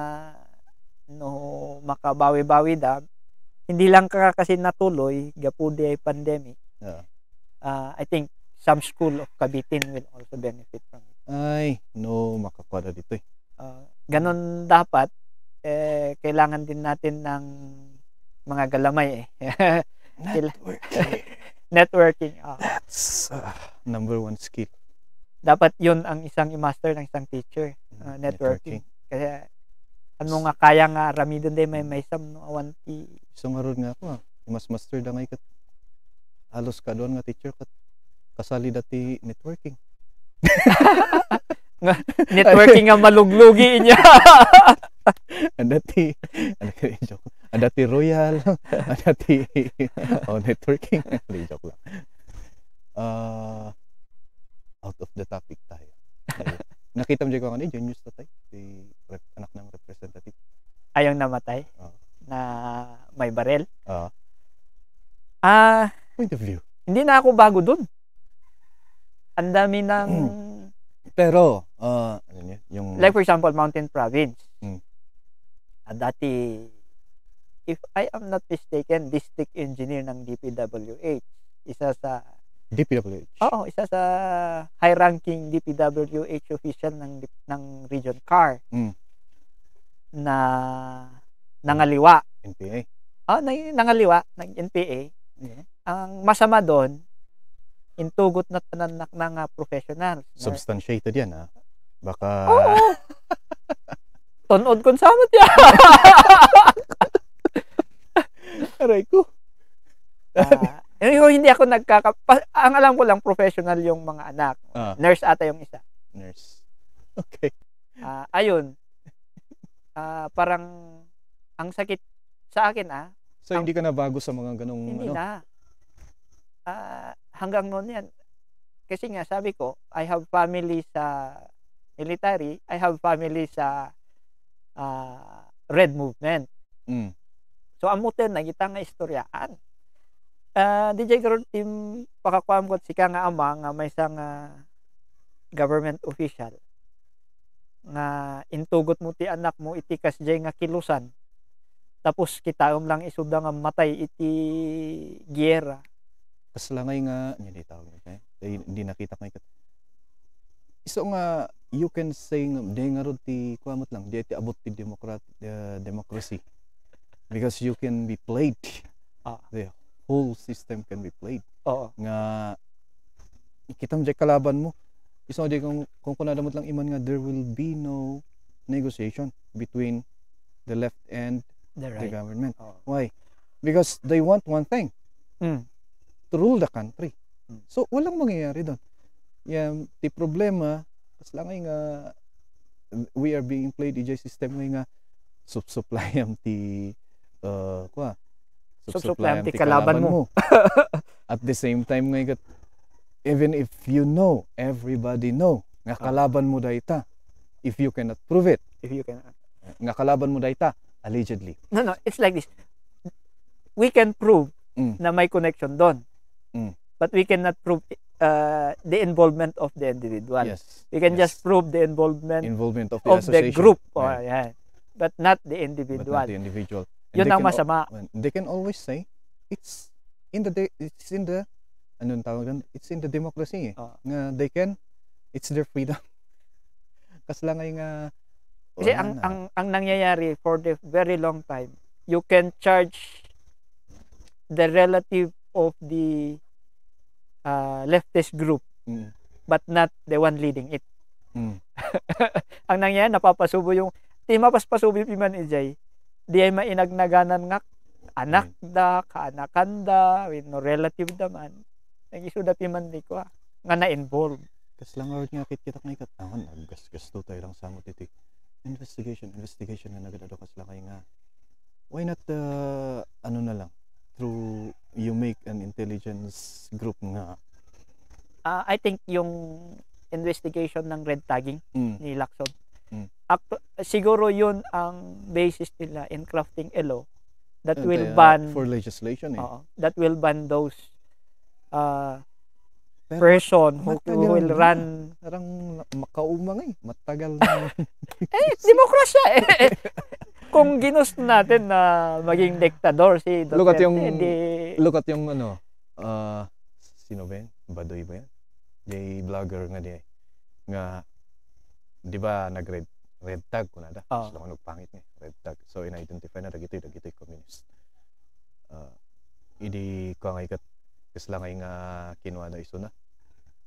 no makabawi-bawi da. Hindi lang ka kasi natuloy, gapudi ay pandemic. I think some school of Cabitin will also benefit from it. Ay, no, makakwada dito eh. Ganon dapat, kailangan din natin ng mga galamay eh. Networking. That's number one skill. Dapat yun ang isang i-master ng isang teacher. Networking. Kasi ano nga kaya nga ramidon day may sam no awanti. So nga ron nga ako mas master da ngay kat halos ka doon nga teacher kat kasali dati networking. Networking nga maluglugi niya. Andati andati royal, andati networking. Joke lang. Out of the topic tayo. Nakita mo dyan ko kanina, Junius Tatay, si anak ng representative. Ayong namatay? Na may barel? Point of view. Hindi na ako bago dun. Ang dami ng... Pero, ano niya, yung... Like for example, Mountain Province. Dati, if I am not mistaken, district engineer ng DPWH. Isa sa... DPWH? Oo, isa sa high-ranking DPWH official ng Region CAR na nangaliwa. NPA? Nangaliwa ng NPA. Ang masama doon, intugot na tananak ng professional. Substantiated yan, ha? Baka... Oo! Tunod kung samot yan! Aray ko! Hindi ako ang alam ko lang professional yung mga anak. Nurse ata yung isa. Nurse. Okay. Ayun. Parang ang sakit sa akin So hindi ka na bago sa mga ganong hindi na. Hanggang noon yan. Kasi nga sabi ko, I have family sa military, I have family sa Red Movement. So amutin na kita nga istoryaan. DJ karon team pakakuam ko si nga ama nga may isang government official nga intugot mo ti anak mo iti kasjay nga kilusan tapos kitaom lang isuda nga matay iti giyera kaslangay nga hindi tawag hindi nakita ko iso nga you can say nga nga rod ti kuamot lang di iti abot ti democracy because you can be played the whole system can be played. Nga kita mo kalaban mo. Isa di kung kunadamot lang iman nga there will be no negotiation between the left and the government. Why? Because they want one thing. To rule the country. So walang mangyayari doon. Yan ti problema kas lang nga we are being played DJ system nga supply am ti supply ti kalaban mo. At the same time nga even if you know, everybody know nga kalaban mo dayta if you cannot prove it. If you cannot. Nga kalaban mo dayta allegedly. No, it's like this. We can prove na may connection doon. But we cannot prove the involvement of the individual. Yes. We can just prove the involvement of the group. But not the individual. But not the individual. Yun ang masama. They can always say it's in the anong tawag doon? It's in the democracy. Nga it's their freedom. Kasi lang nga kasi ang nangyayari for the very long time, you can charge the relative of the leftist group but not the one leading it. Ang nangyayari napapasubo yung mapaspasubo piman ijay di ay mainagnaganan nga anak da kaanakan da with no relative da man nagisuda piman di ko nga na-involve kas lang nga kita nga ikatawan naggasgasto tayo lang samot iti investigation nga nagadado kas lang kay nga why not ano na lang through you make an intelligence group nga I think yung investigation ng red tagging ni Lacson siguro yun ang basis nila in crafting a law that will ban for legislation that will ban those person who will run parang makaumang matagal na demokrasya kung ginusto natin na maging diktador si Duterte look at yung sino ba yan? Badoy ba yan? Jay vlogger nga di nga di ba nag-red tag ko na da. Sila ko nagpangit nga red tag. So in-identify na dagitoy communist. Idi ko nga ikat kasla nga kinuha na iso na.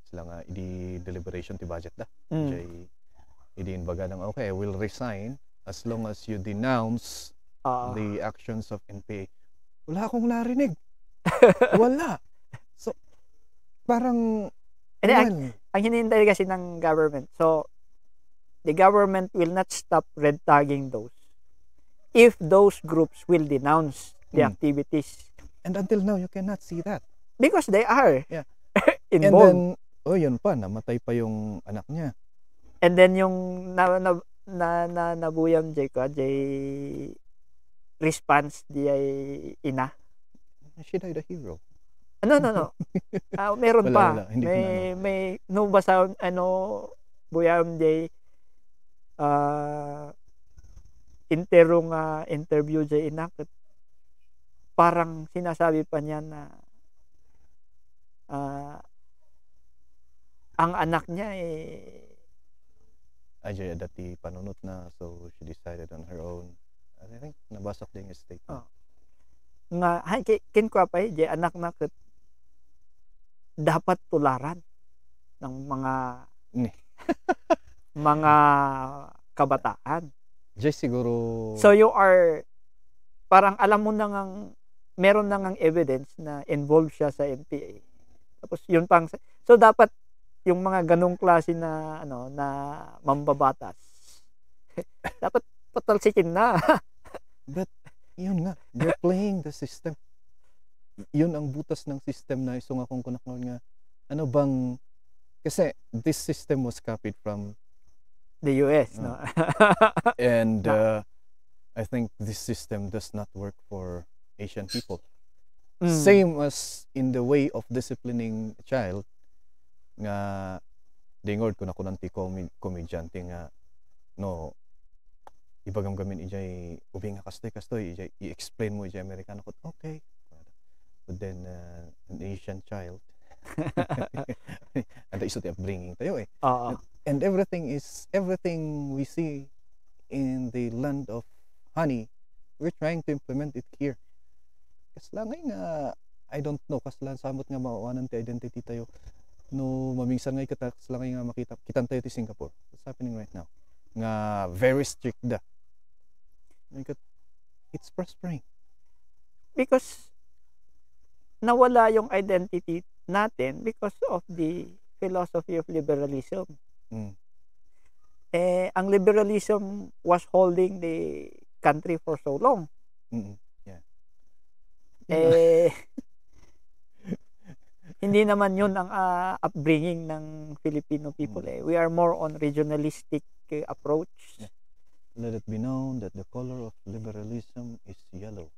Sila nga idi deliberation ti budget da. Jay idi baga nang okay, I will resign as long as you denounce the actions of NPA. Wala akong narinig. Wala. So parang ang hinihintay kasi ng government. So the government will not stop red tagging those if those groups will denounce the activities. And until now, you cannot see that. Because they are And involved. then, yun pa, namatay pa yung anak niya. And then yung nabuyang Jay response di ay ina. She died a hero. No. Meron Wala, pa. wala. Hindi ko na May no basa buyang Jay interview Jay ina. Parang sinasabi pa niya na ang anak niya Ajay, dati panunot na, so she decided on her own. I think nabasa ko din yung statement. Nga kin ko pa Jay anak na dapat tularan ng mga mga kabataan. Jay siguro. So you are parang alam mo na meron na ngang evidence na involved siya sa NPA. Tapos yun pang so dapat yung mga ganong klase na na mambabatas dapat patalsikin na. But yun nga, they're playing the system. Yun ang butas ng system na isong akong kunakon nga ano bang kasi this system was copied from the US, no? And I think this system does not work for Asian people. Same as in the way of disciplining a child nga dingord ko na kunanti komedyante nga no ibagam gamin ijay ubing nga kastoy ijay i-explain mo ijay Amerikano ko okay, but then an Asian child and iso ti bringing tayo and everything we see in the land of honey, we're trying to implement it here. Kasla nga I don't know, kasla samot nga mawawanan ti identity tayo no mamingsan nga kasla nga makita kitan tayo ti Singapore. What's happening right now? Nga very strict da. It's prospering. Because nawala yung identity natin because of the philosophy of liberalism. Ang liberalism was holding the country for so long. Hindi naman yun ang upbringing ng Filipino people. We are more on regionalistic approach. Let it be known that the color of liberalism is yellow.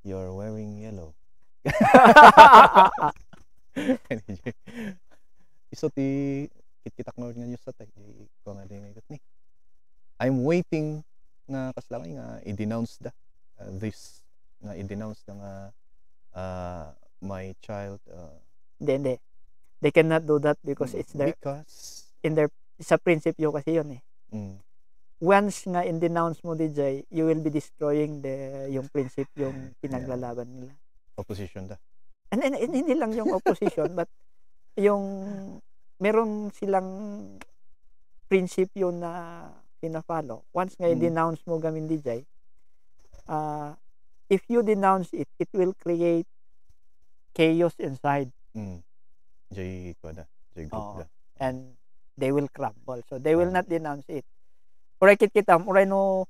You're wearing yellow. Iso ti kitak nga nga sa tay ko nga din ni. I'm waiting nga kasla nga i-denounce da this nga i-denounce nga my child Hindi. They cannot do that because it's their in their sa prinsipyo kasi yun Once nga in-denounce mo DJ, you will be destroying yung prinsipyong pinaglalaban nila. Opposition da. And hindi lang yung opposition but yung meron silang prinsipyo na pina-follow. Once nga i-denounce mo gamin DJ, if you denounce it, it will create chaos inside. Jay group da. And they will crumble. So they will not denounce it. Uray kita, uray no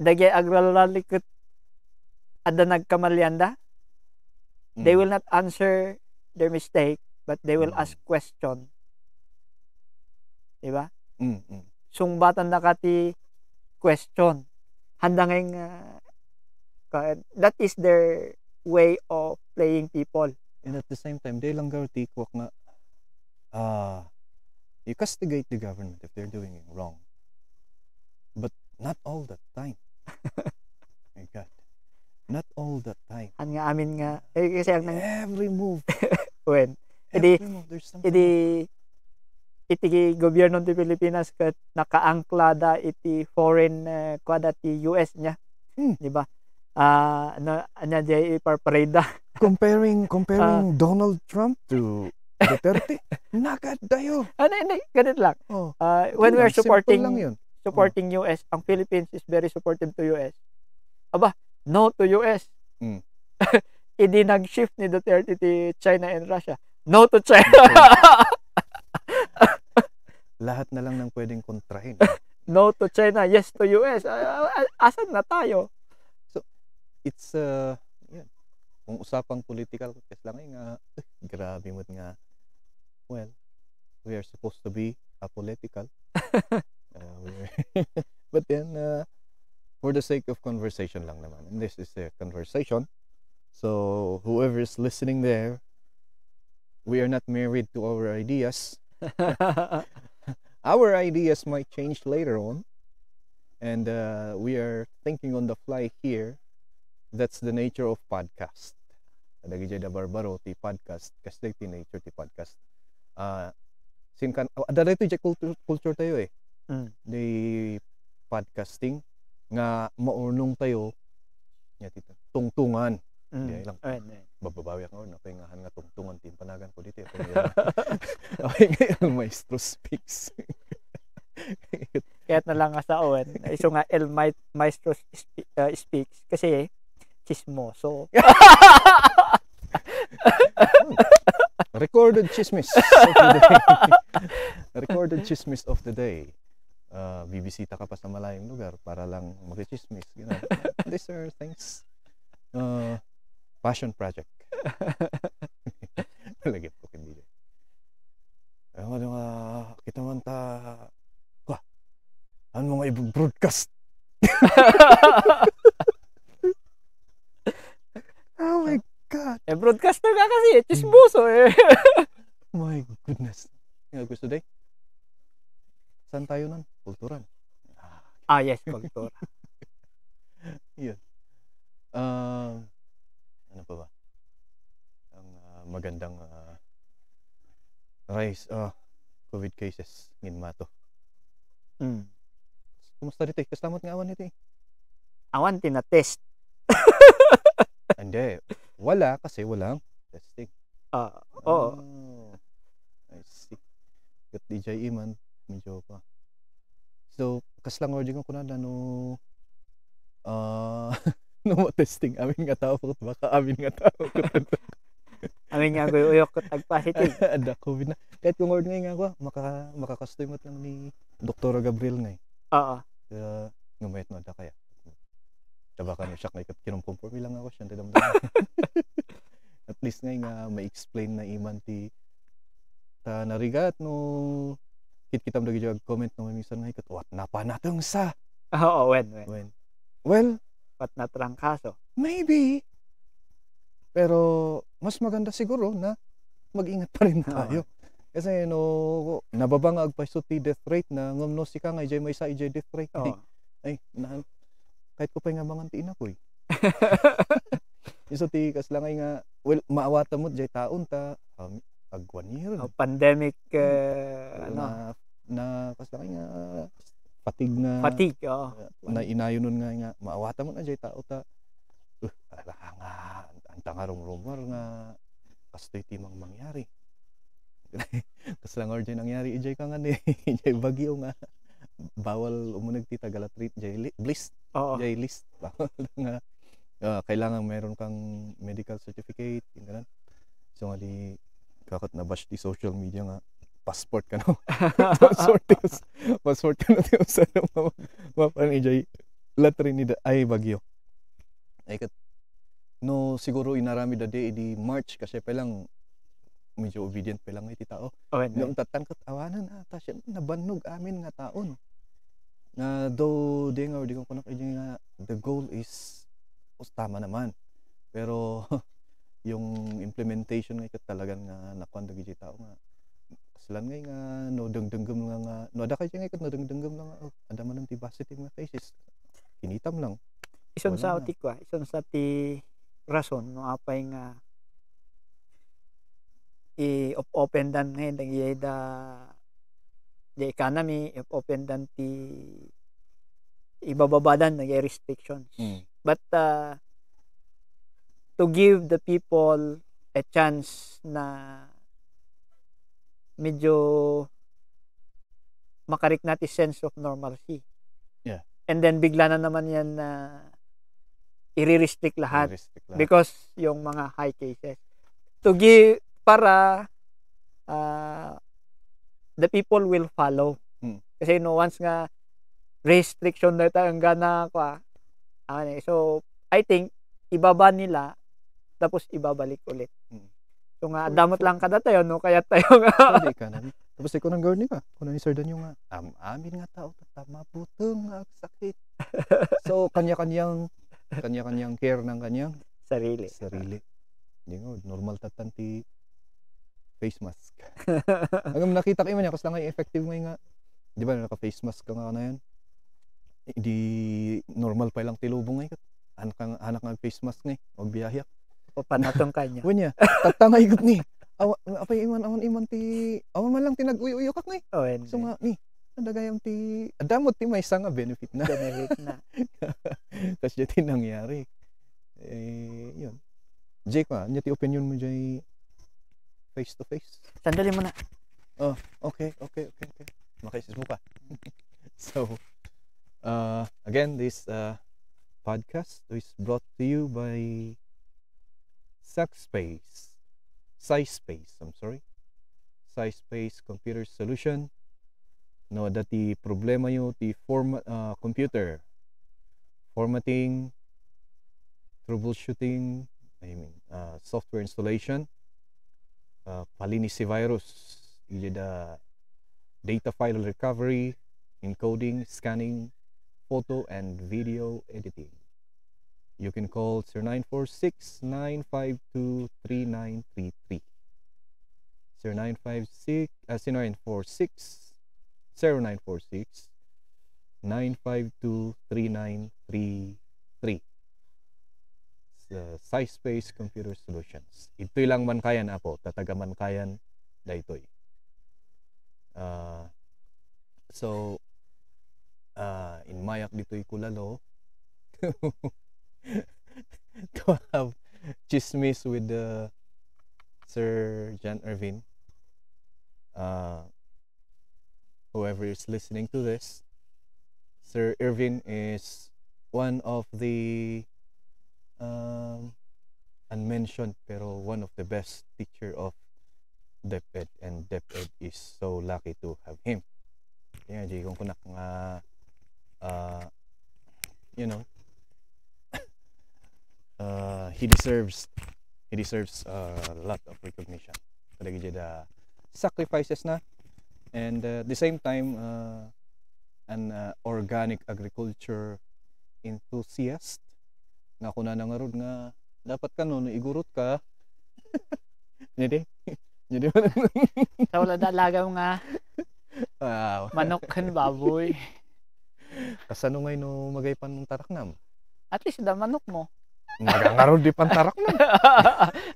dagay agralalikot ada nagkamalianda. They will not answer their mistake, but they will ask question. Diba? Sungbatan na kati question. Handa ngayong that is their way of playing people. And at the same time, they lang tikwak nga you castigate the government if they're doing it wrong. But not all the time. My God. Not all the time. Ang nga nga amin nga kasi ang every move when every move there's something iti gobyerno ti Pilipinas ket nakaangklada iti foreign kwada ti US nya di ba ano jay iparparada comparing Donald Trump to Duterte nakadayo hindi ganit lang when we are supporting US ang Philippines is very supportive to US aba no to US idi nag-shift ni Duterte ti China and Russia no to China lahat na lang ng pwedeng kontrahin no to China yes to US asan na tayo so it's yeah. Kung usapang political kasi lang nga grabe mo nga well we are supposed to be apolitical but then for the sake of conversation lang naman and this is a conversation so whoever is listening there we are not married to our ideas our ideas might change later on and we are thinking on the fly here. That's the nature of podcast. Adagi jay da barbaro ti podcast kasi ti nature ti podcast. Sinkan adara ito jay culture tayo di podcasting nga maunong tayo nya tito tungtungan. Di lang. Bababawi ako na paingahan nga tungtungan ti panagan ko dito. Okay, ngayon Maestro Speaks. Kaya't na lang nga sa Owen. Iso nga Maestro Speaks kasi chismoso. Recorded chismis of the day. Recorded chismis of the day. Bibisita ka pa sa malayong lugar para lang mag-chismis. You know? These are things. Passion project. Lagi po hindi. Ano nga kita man ta ano mga ibang broadcast. Oh my God. Broadcaster ka kasi, chismoso My goodness. Yung gusto day? Saan tayo nun? Kulturan. Yes, kultura. Yun. Ano pa ba? Ang magandang rise COVID cases ngin mato. Kumusta dito? Kastamot nga awan nito Awan tina-test. Hindi. Wala kasi walang testing. Oo. I see. Kat DJ Iman, medyo pa. So, kaslang origin ko na no no testing amin nga tao ko baka amin nga tao ko. Amin nga uyok ko tag positive. Ada COVID na. Kahit kung order nga ako, makakastoy mo lang ni Dr. Gabriel nga. Oo. Ngumayat no ada kaya. Taba ka no siya kay kinumpumpormi lang ako siya tidam. At least nga ma-explain na iman ti ta narigat no kitam dagi jag comment no minsan nga ikat what na pa natong sa. Oo, when. Well, pat na trangkaso. Maybe. Pero mas maganda siguro na mag-ingat pa rin tayo. Kasi no nababangag pa sa death rate na ngomno si ka nga ijay may sa ijay death rate. Ay kahit ko pa nga mangantiin ako Iso ti kas lang ay nga well maawata mo jay taon ta ag 1 year. Pandemic na kas lang ay nga fatigue na inayon nun nga maawata mo na jay tao ta nga anta nga rumor nga kastoy timang mangyari. Kas lang or jay nangyari ijay ka nga ni jay bagyo nga bawal umunag ti tagala treat jay list. Jay list bawal nga kailangan mayroon kang medical certificate ganun. So nga di kakot na bash di social media nga passport ka no. passport ka no ti usa na mapan ijay latrin ni ay bagyo. Ay kat no siguro inarami da day di March kasi pa lang medyo obedient pa lang iti tao. Yung tatangkat awanan ata siya nabannog amin nga taon. Na though di nga di ko kunak nga the goal is tama naman. Pero yung implementation nga talagang nga nakuan dagi tao nga kaslan nga no dengdenggem nga no ada kay nga no dengdenggem lang ada man ti positive nga cases. Kinitam lang. Ison sa utik ko, ison sa ti rason no apay nga i-open dan ngayon the economy open dan ti ibababadan nag restrictions. But to give the people a chance na medyo makarik natin sense of normalcy. Yeah. And then bigla na naman yan na i-restrict lahat because yung mga high cases. To give para the people will follow. Kasi once nga restriction na tayo ang gana ko so I think ibaba nila tapos ibabalik ulit. So nga damot lang kada tayo no kaya tayo nga tapos ikaw nang gawin ka kung ni sir dan yung amin nga tao tama putong sakit. So kanya-kanyang care ng kanyang sarili. Hindi nga normal tatanti face mask. Hanggang nakita ko man kasi lang ay effective nga. Di ba naka face mask ka nga na yan? Hindi normal pa lang tilubong ngay. Anak nga face mask ngay. Huwag biyahiyak. Papanatong kanya. Wanya, tatangay gud ni. Apay iman ti awan man lang tinag-uyo kak ngay. So nga ni nadagayam ti adamot ti may nga benefit na. Kasi dito nangyari. Yun. Jake nya ti opinion mo jay face to face. Sandali mo na. Oh, okay. Makaisis mo pa. So, again, this podcast is brought to you by SciSpace Computer Solution. No, dati problema yo ti computer formatting, troubleshooting, software installation, palinis si virus, data file recovery, encoding, scanning, photo and video editing. You can call 0946-952-3933. 0946-952-3933. SciSpace Computer Solutions. Ito'y lang man kayan apo, tataga man kayan daytoy. So in mayak dito'y kulalo to have chismis with Sir John Irvin. Whoever is listening to this, Sir Irvin is one of the unmentioned pero one of the best teacher of DepEd, and DepEd is so lucky to have him. Yeah, di kung kunak nga you know, he deserves a lot of recognition. Kadagi the sacrifices na, and at the same time an organic agriculture enthusiast na kuna na nga rod nga dapat ka no igurot ka. Hindi sa wala dalagaw nga manok kan baboy. Kasano ngay no magaypan mong taraknam? At least da manok mo. Nagangarod di pantaraknam.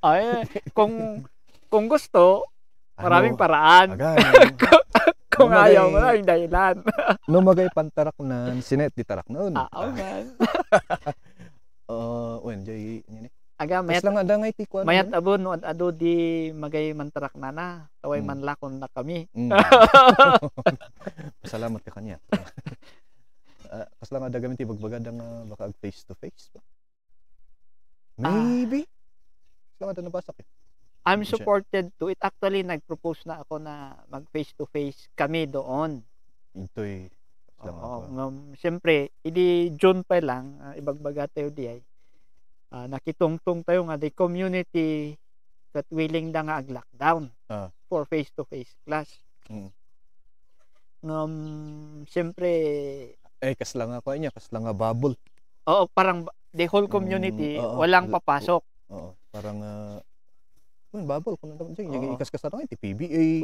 Ay, kung gusto, maraming paraan. Kung ayaw, maraming dahilan. No magay pantaraknan, sinet di taraknon. Man. When jay ni. Aga mayat lang ada ngay tikwan. Mayat abon no ado di magay mantarak na. Taway manlakon na kami. Salamat ka kanya. Kas lang ada gamit ibagbaga nga baka face to face ba? Maybe. Lang ada nabasak eh. I'm supported to it. Actually nag-propose na ako na mag face to face kami doon. Ito'y siyempre, idi June pa lang, ibagbaga tayo di ay. Nakitungtong tayo nga the community that willing na nga ag-lockdown for face-to-face class. Siyempre, kas lang ako niya, kas lang nga bubble. Oo, parang the whole community, walang papasok. Oo, parang bubble kung ano dyan, ikas ka sa ito, PBA,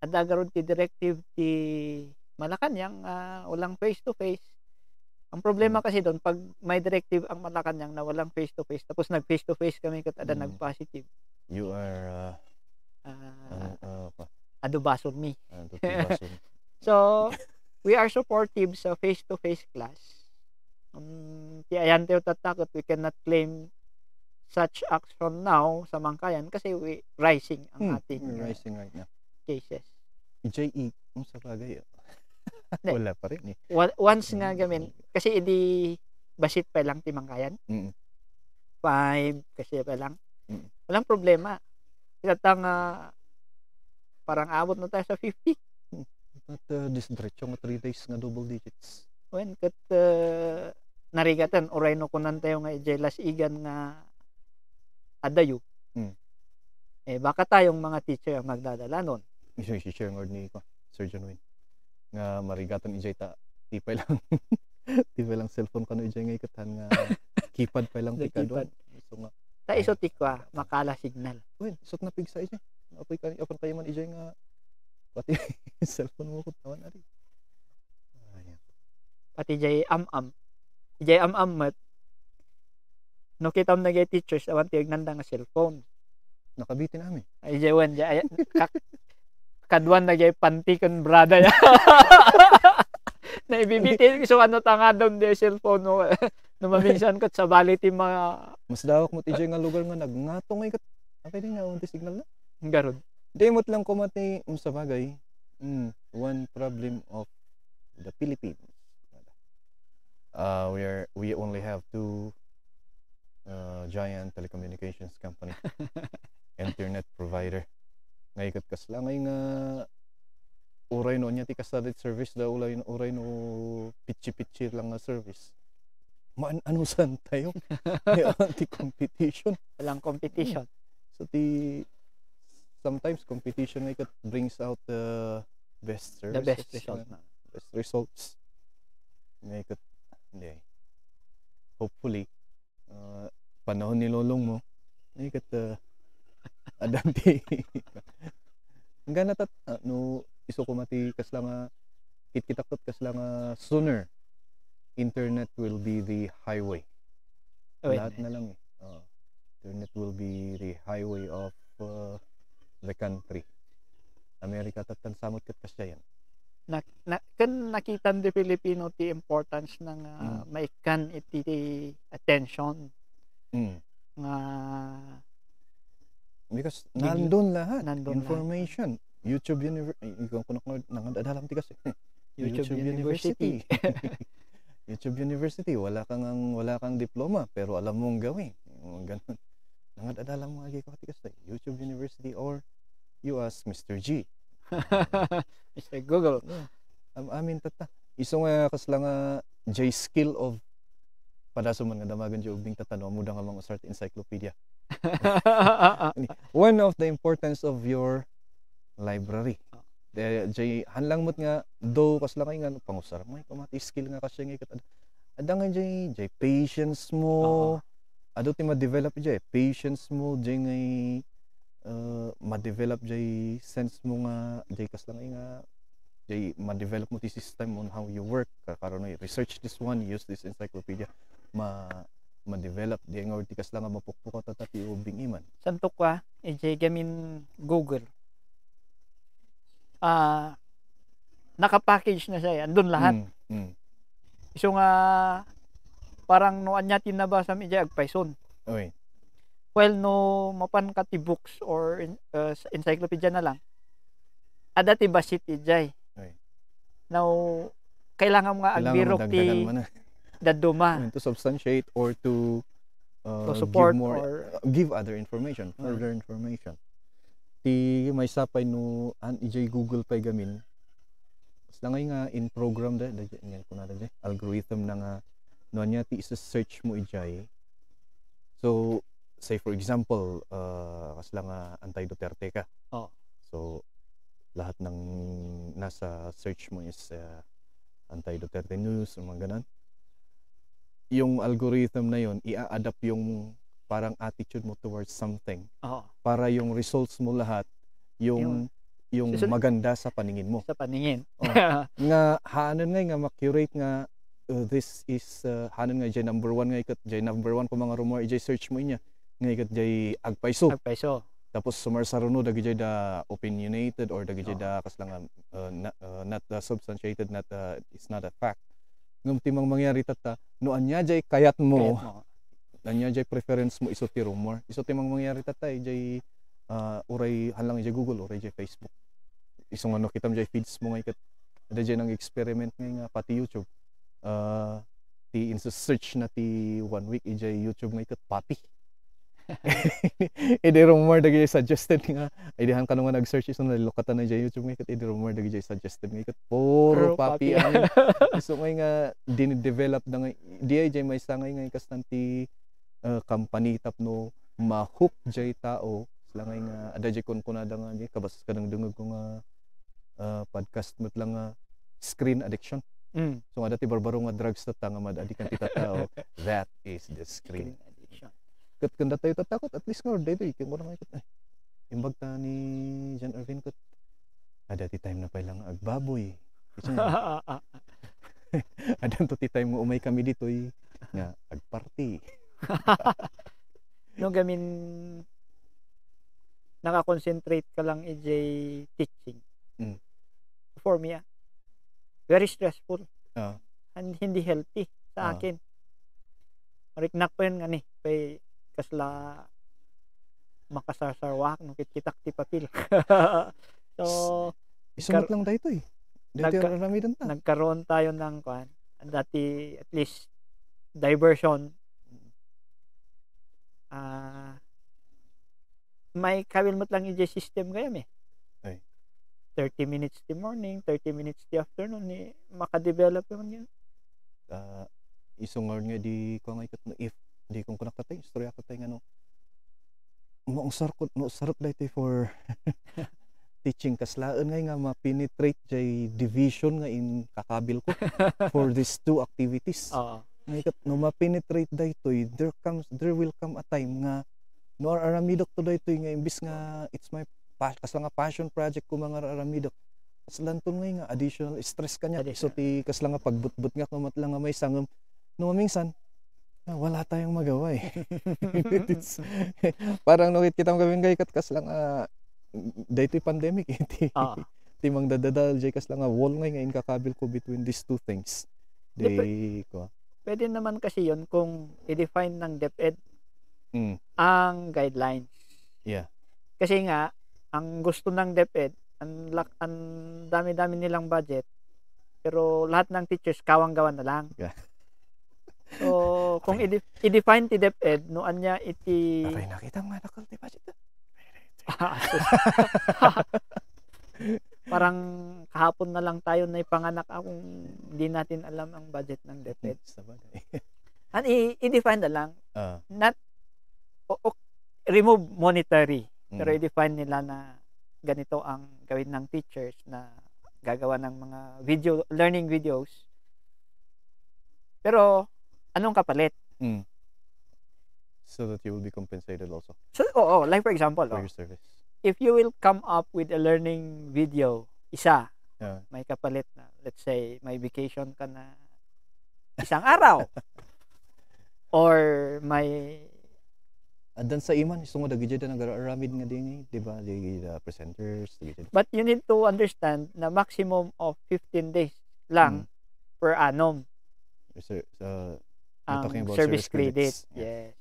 adagarod ti directive ti Malacanang walang face to face Ang problema kasi doon, pag may directive ang Malacanang na walang face-to-face, tapos nag-face-to-face kami kat ada nag-positive. You are adubason me. Adubason. So, we are supportive sa face-to-face class. Ti ayan tayo tatakot, we cannot claim such action now sa Mangkayan kasi we rising ang ating rising right now. Cases. JE, sa bagay. Wala pa rin eh. Once nga gamin, kasi hindi basit pa lang ti Mangkayan. 5 kasi pa lang. Walang problema. Katang parang abot na tayo sa 50. At this diretso nga 3 days nga double digits. When kat narigatan oray no kunan tayo nga jelas igan nga adayo. Baka tayong mga teacher ang magdadala nun. Isang share ngord ni ko, Sir John Wayne. Nga marigatan ijay ta tipay lang. Tipay lang cellphone kano ijay nga ikatan nga keypad pa lang tika doon. So nga ta iso tikwa makala signal. Uy, isot na pigsa ijay. Apan kayo man ijay nga pati cellphone mo ko tawan ari. Pati ijay ijay mat no kitam na gay teachers awan tiyag nanda nga cellphone. Nakabitin namin. Ay jay wan jay kadwan na gay pantikon brada ya. Na ibibitin so ano tanga doon di cellphone no. No maminsan kat sa baliti mga mas dawak mo tijay nga lugar nga nagngatong ay kat. Apay din nga unti signal na. Garod. Di mo't lang kumati sa bagay. One problem of the Philippines. We only have 2 giant telecommunications company. Internet provider. Ngay kat kasla ngay nga uray no nya ti kasadet service da uray no pitchi lang nga service. Ano san tayo? Anti competition. Walang competition. So sometimes competition ngay kat brings out the best services. The best result. Best results. Ngay kat hindi. Hopefully panahon ni lolong mo ngay kat adanti. Nga natat no iso ko mati kasla nga kitkitakot kasla nga sooner internet will be the highway. Lahat na lang eh. Internet will be the highway of the country. Amerika tatan samot kat kasya yan. Kan nakitan di Filipino ti importance ng maikan iti attention. Nga because nandun lahat information. Lahat. YouTube University. Ikaw ko nangadadalam ti kasi. YouTube University. YouTube University. Wala kang diploma pero alam mong gawin. Ganun. Nangadadalam mo agi ko ti kasi. YouTube University or you ask Mr. G. Mr. Google. Amin tata. Iso nga kasla nga J skill of padaso man nga damagan jo ubing tatano mo nga mga start encyclopedia. One of the importance of your library. Jay hanlang mo't nga do kasla kay nga pangusar may pamati skill nga kasi nga ikat adang jay patience mo. Ado ti ma-develop jay patience mo jay ngay ma-develop jay sense mo nga jay kasla nga jay ma-develop mo ti system on how you work karon research this one, use this encyclopedia ma-develop di nga ti kasla nga mapukpukot at ti ubing iman santok ka jay gamin Google naka-package na siya andun lahat. So nga parang no anya tinabasa mi jay agpayson. Oy. Well no mapan ka ti books or encyclopedia na lang. Ada ti basit jay. Oy. Now kailangan nga agbirok ti daduma to substantiate or to support give more, or give other information, further information. Ti may sapay no an ijay Google pay gamin. Basta nga in program da yan ko na da algorithm na nga no nya ti search mo ijay. So say for example kasla nga anti Duterte ka. So lahat ng nasa search mo is anti Duterte news o mga ganun. Yung algorithm na yon i-adapt yung parang attitude mo towards something para yung results mo lahat yung maganda sa paningin mo sa paningin nga haanon nga ma-curate nga this is hanon nga jay number 1 nga ikat jay number 1 ko mga rumor ijay search mo inya nga ikat jay agpaiso. Tapos sumarsaruno dagi jay da opinionated or dagi jay da kaslang not substantiated, not it's not a fact. Ngam timang mangyari tata no anya jay kayat mo. Anya jay preference mo iso ti rumor. Iso timang mangyari tata jay uray halang jay Google, uray jay Facebook. Isong ano kitam jay feeds mo nga ikat ada jay nang experiment nga pati YouTube. Ti in search na ti 1 week ijay YouTube nga ikat pati. Edi rumor dagi jay suggested nga idihan kanung nga nag-search iso na lokatan na jay YouTube nga ikat edi rumor dagi jay suggested nga ikat puro papi ang iso nga din-develop na nga di jay may sangay nga ikas tanti company tapno ma-hook jay tao sila nga ada jay kunkunada nga jay kabas kadang dungog ko nga podcast mo lang nga screen addiction. So ada ti barbaro nga drugs tata nga mad-addikan ti tao. That is the screen addiction. Kat kanda tayo tatakot at least nga daytoy kin mo na ikot imbag ta ni John Irvin kat ada ti time na pa lang agbaboy. Ada to ti time mo umay kami ditoy nga agparty. No gamin naka-concentrate ka lang ijay teaching. For me very stressful. And hindi healthy sa akin. Mariknak pa yun nga ni. Pay kasla makasarsarwak no kitkitak ti papil. So isumat lang dayto nagkaroon tayo ng kuan. Dati at least diversion. May kawilmot lang ijay system gayam eh. 30 minutes the morning, 30 minutes the afternoon ni maka-develop yun yan. Isungor nga di ko nga ikat no if di kong kunak tatay istorya ko tay ngano no sarot daytoy for teaching kaslaan nga ma-penetrate jay division nga in kakabil ko for these two activities. Nga ikat no ma-penetrate daytoy there will come a time nga no aramidok to daytoy nga imbis nga it's my kasla nga passion project ko mga aramidok kaslanton nga additional stress kanya so ti kasla nga pagbutbut nga kumat lang nga may sangam no mamingsan wala tayong magawa eh. Parang nukit kitang gawin gay kat kasla nga daytoy pandemic ti mang dadadal jay kasla nga wall nga in kakabil ko between these two things. Pwede naman kasi yon kung i-define ng DepEd ang guidelines. Kasi nga ang gusto ng DepEd, ang dami-dami nilang budget, pero lahat ng teachers kawang-gawan na lang. So, kung i-define ti DepEd, noan niya iti... Aray, nakita nga nakal ti budget. Parang kahapon na lang tayo na ipanganak kung hindi natin alam ang budget ng DepEd. And i-define na lang. Not remove monetary. Pero i-define nila na ganito ang gawin ng teachers na gagawa ng mga learning videos. Pero anong kapalit? So that you will be compensated also. So, like for example, for your service. If you will come up with a learning video, isa, may kapalit na, let's say, may vacation ka na isang araw. Or may dan sa iman isong dagi jud nagaramid nga dingi di ba di presenters but you need to understand na maximum of 15 days lang per annum talking about service credit. Yes,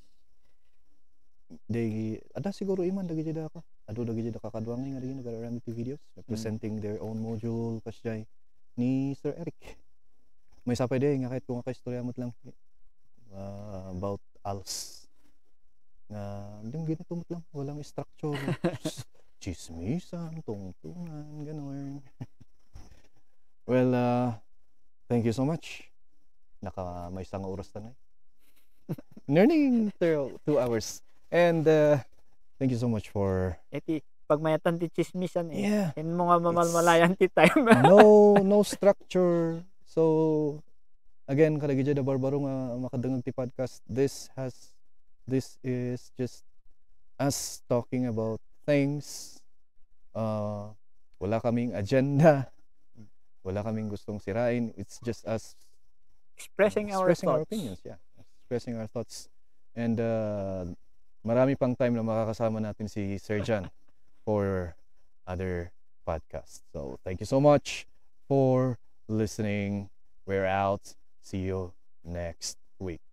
ada siguro iman dagi jud ka dagi jud kakadwangay nga dingi nagaramid ti videos presenting their own module kasjay ni Sir Eric may sapay day nga kahit kung ka-istorya mo lang about ALS nga yung ginatumot lang walang structure chismisan tungtungan gano'n. Well thank you so much may isang oras na learning 2 hours and thank you so much for pagmayatan ti chismisan in mga mamalmalayan ti time. no structure. So again kadagi jud barbaro nga makadungog ti podcast. This is just us talking about things. Wala kaming agenda. Wala kaming gustong sirain. It's just us expressing our thoughts. Opinions, yeah. Expressing our thoughts. And marami pang time na makakasama natin si Sir John for other podcasts. So thank you so much for listening. We're out. See you next week.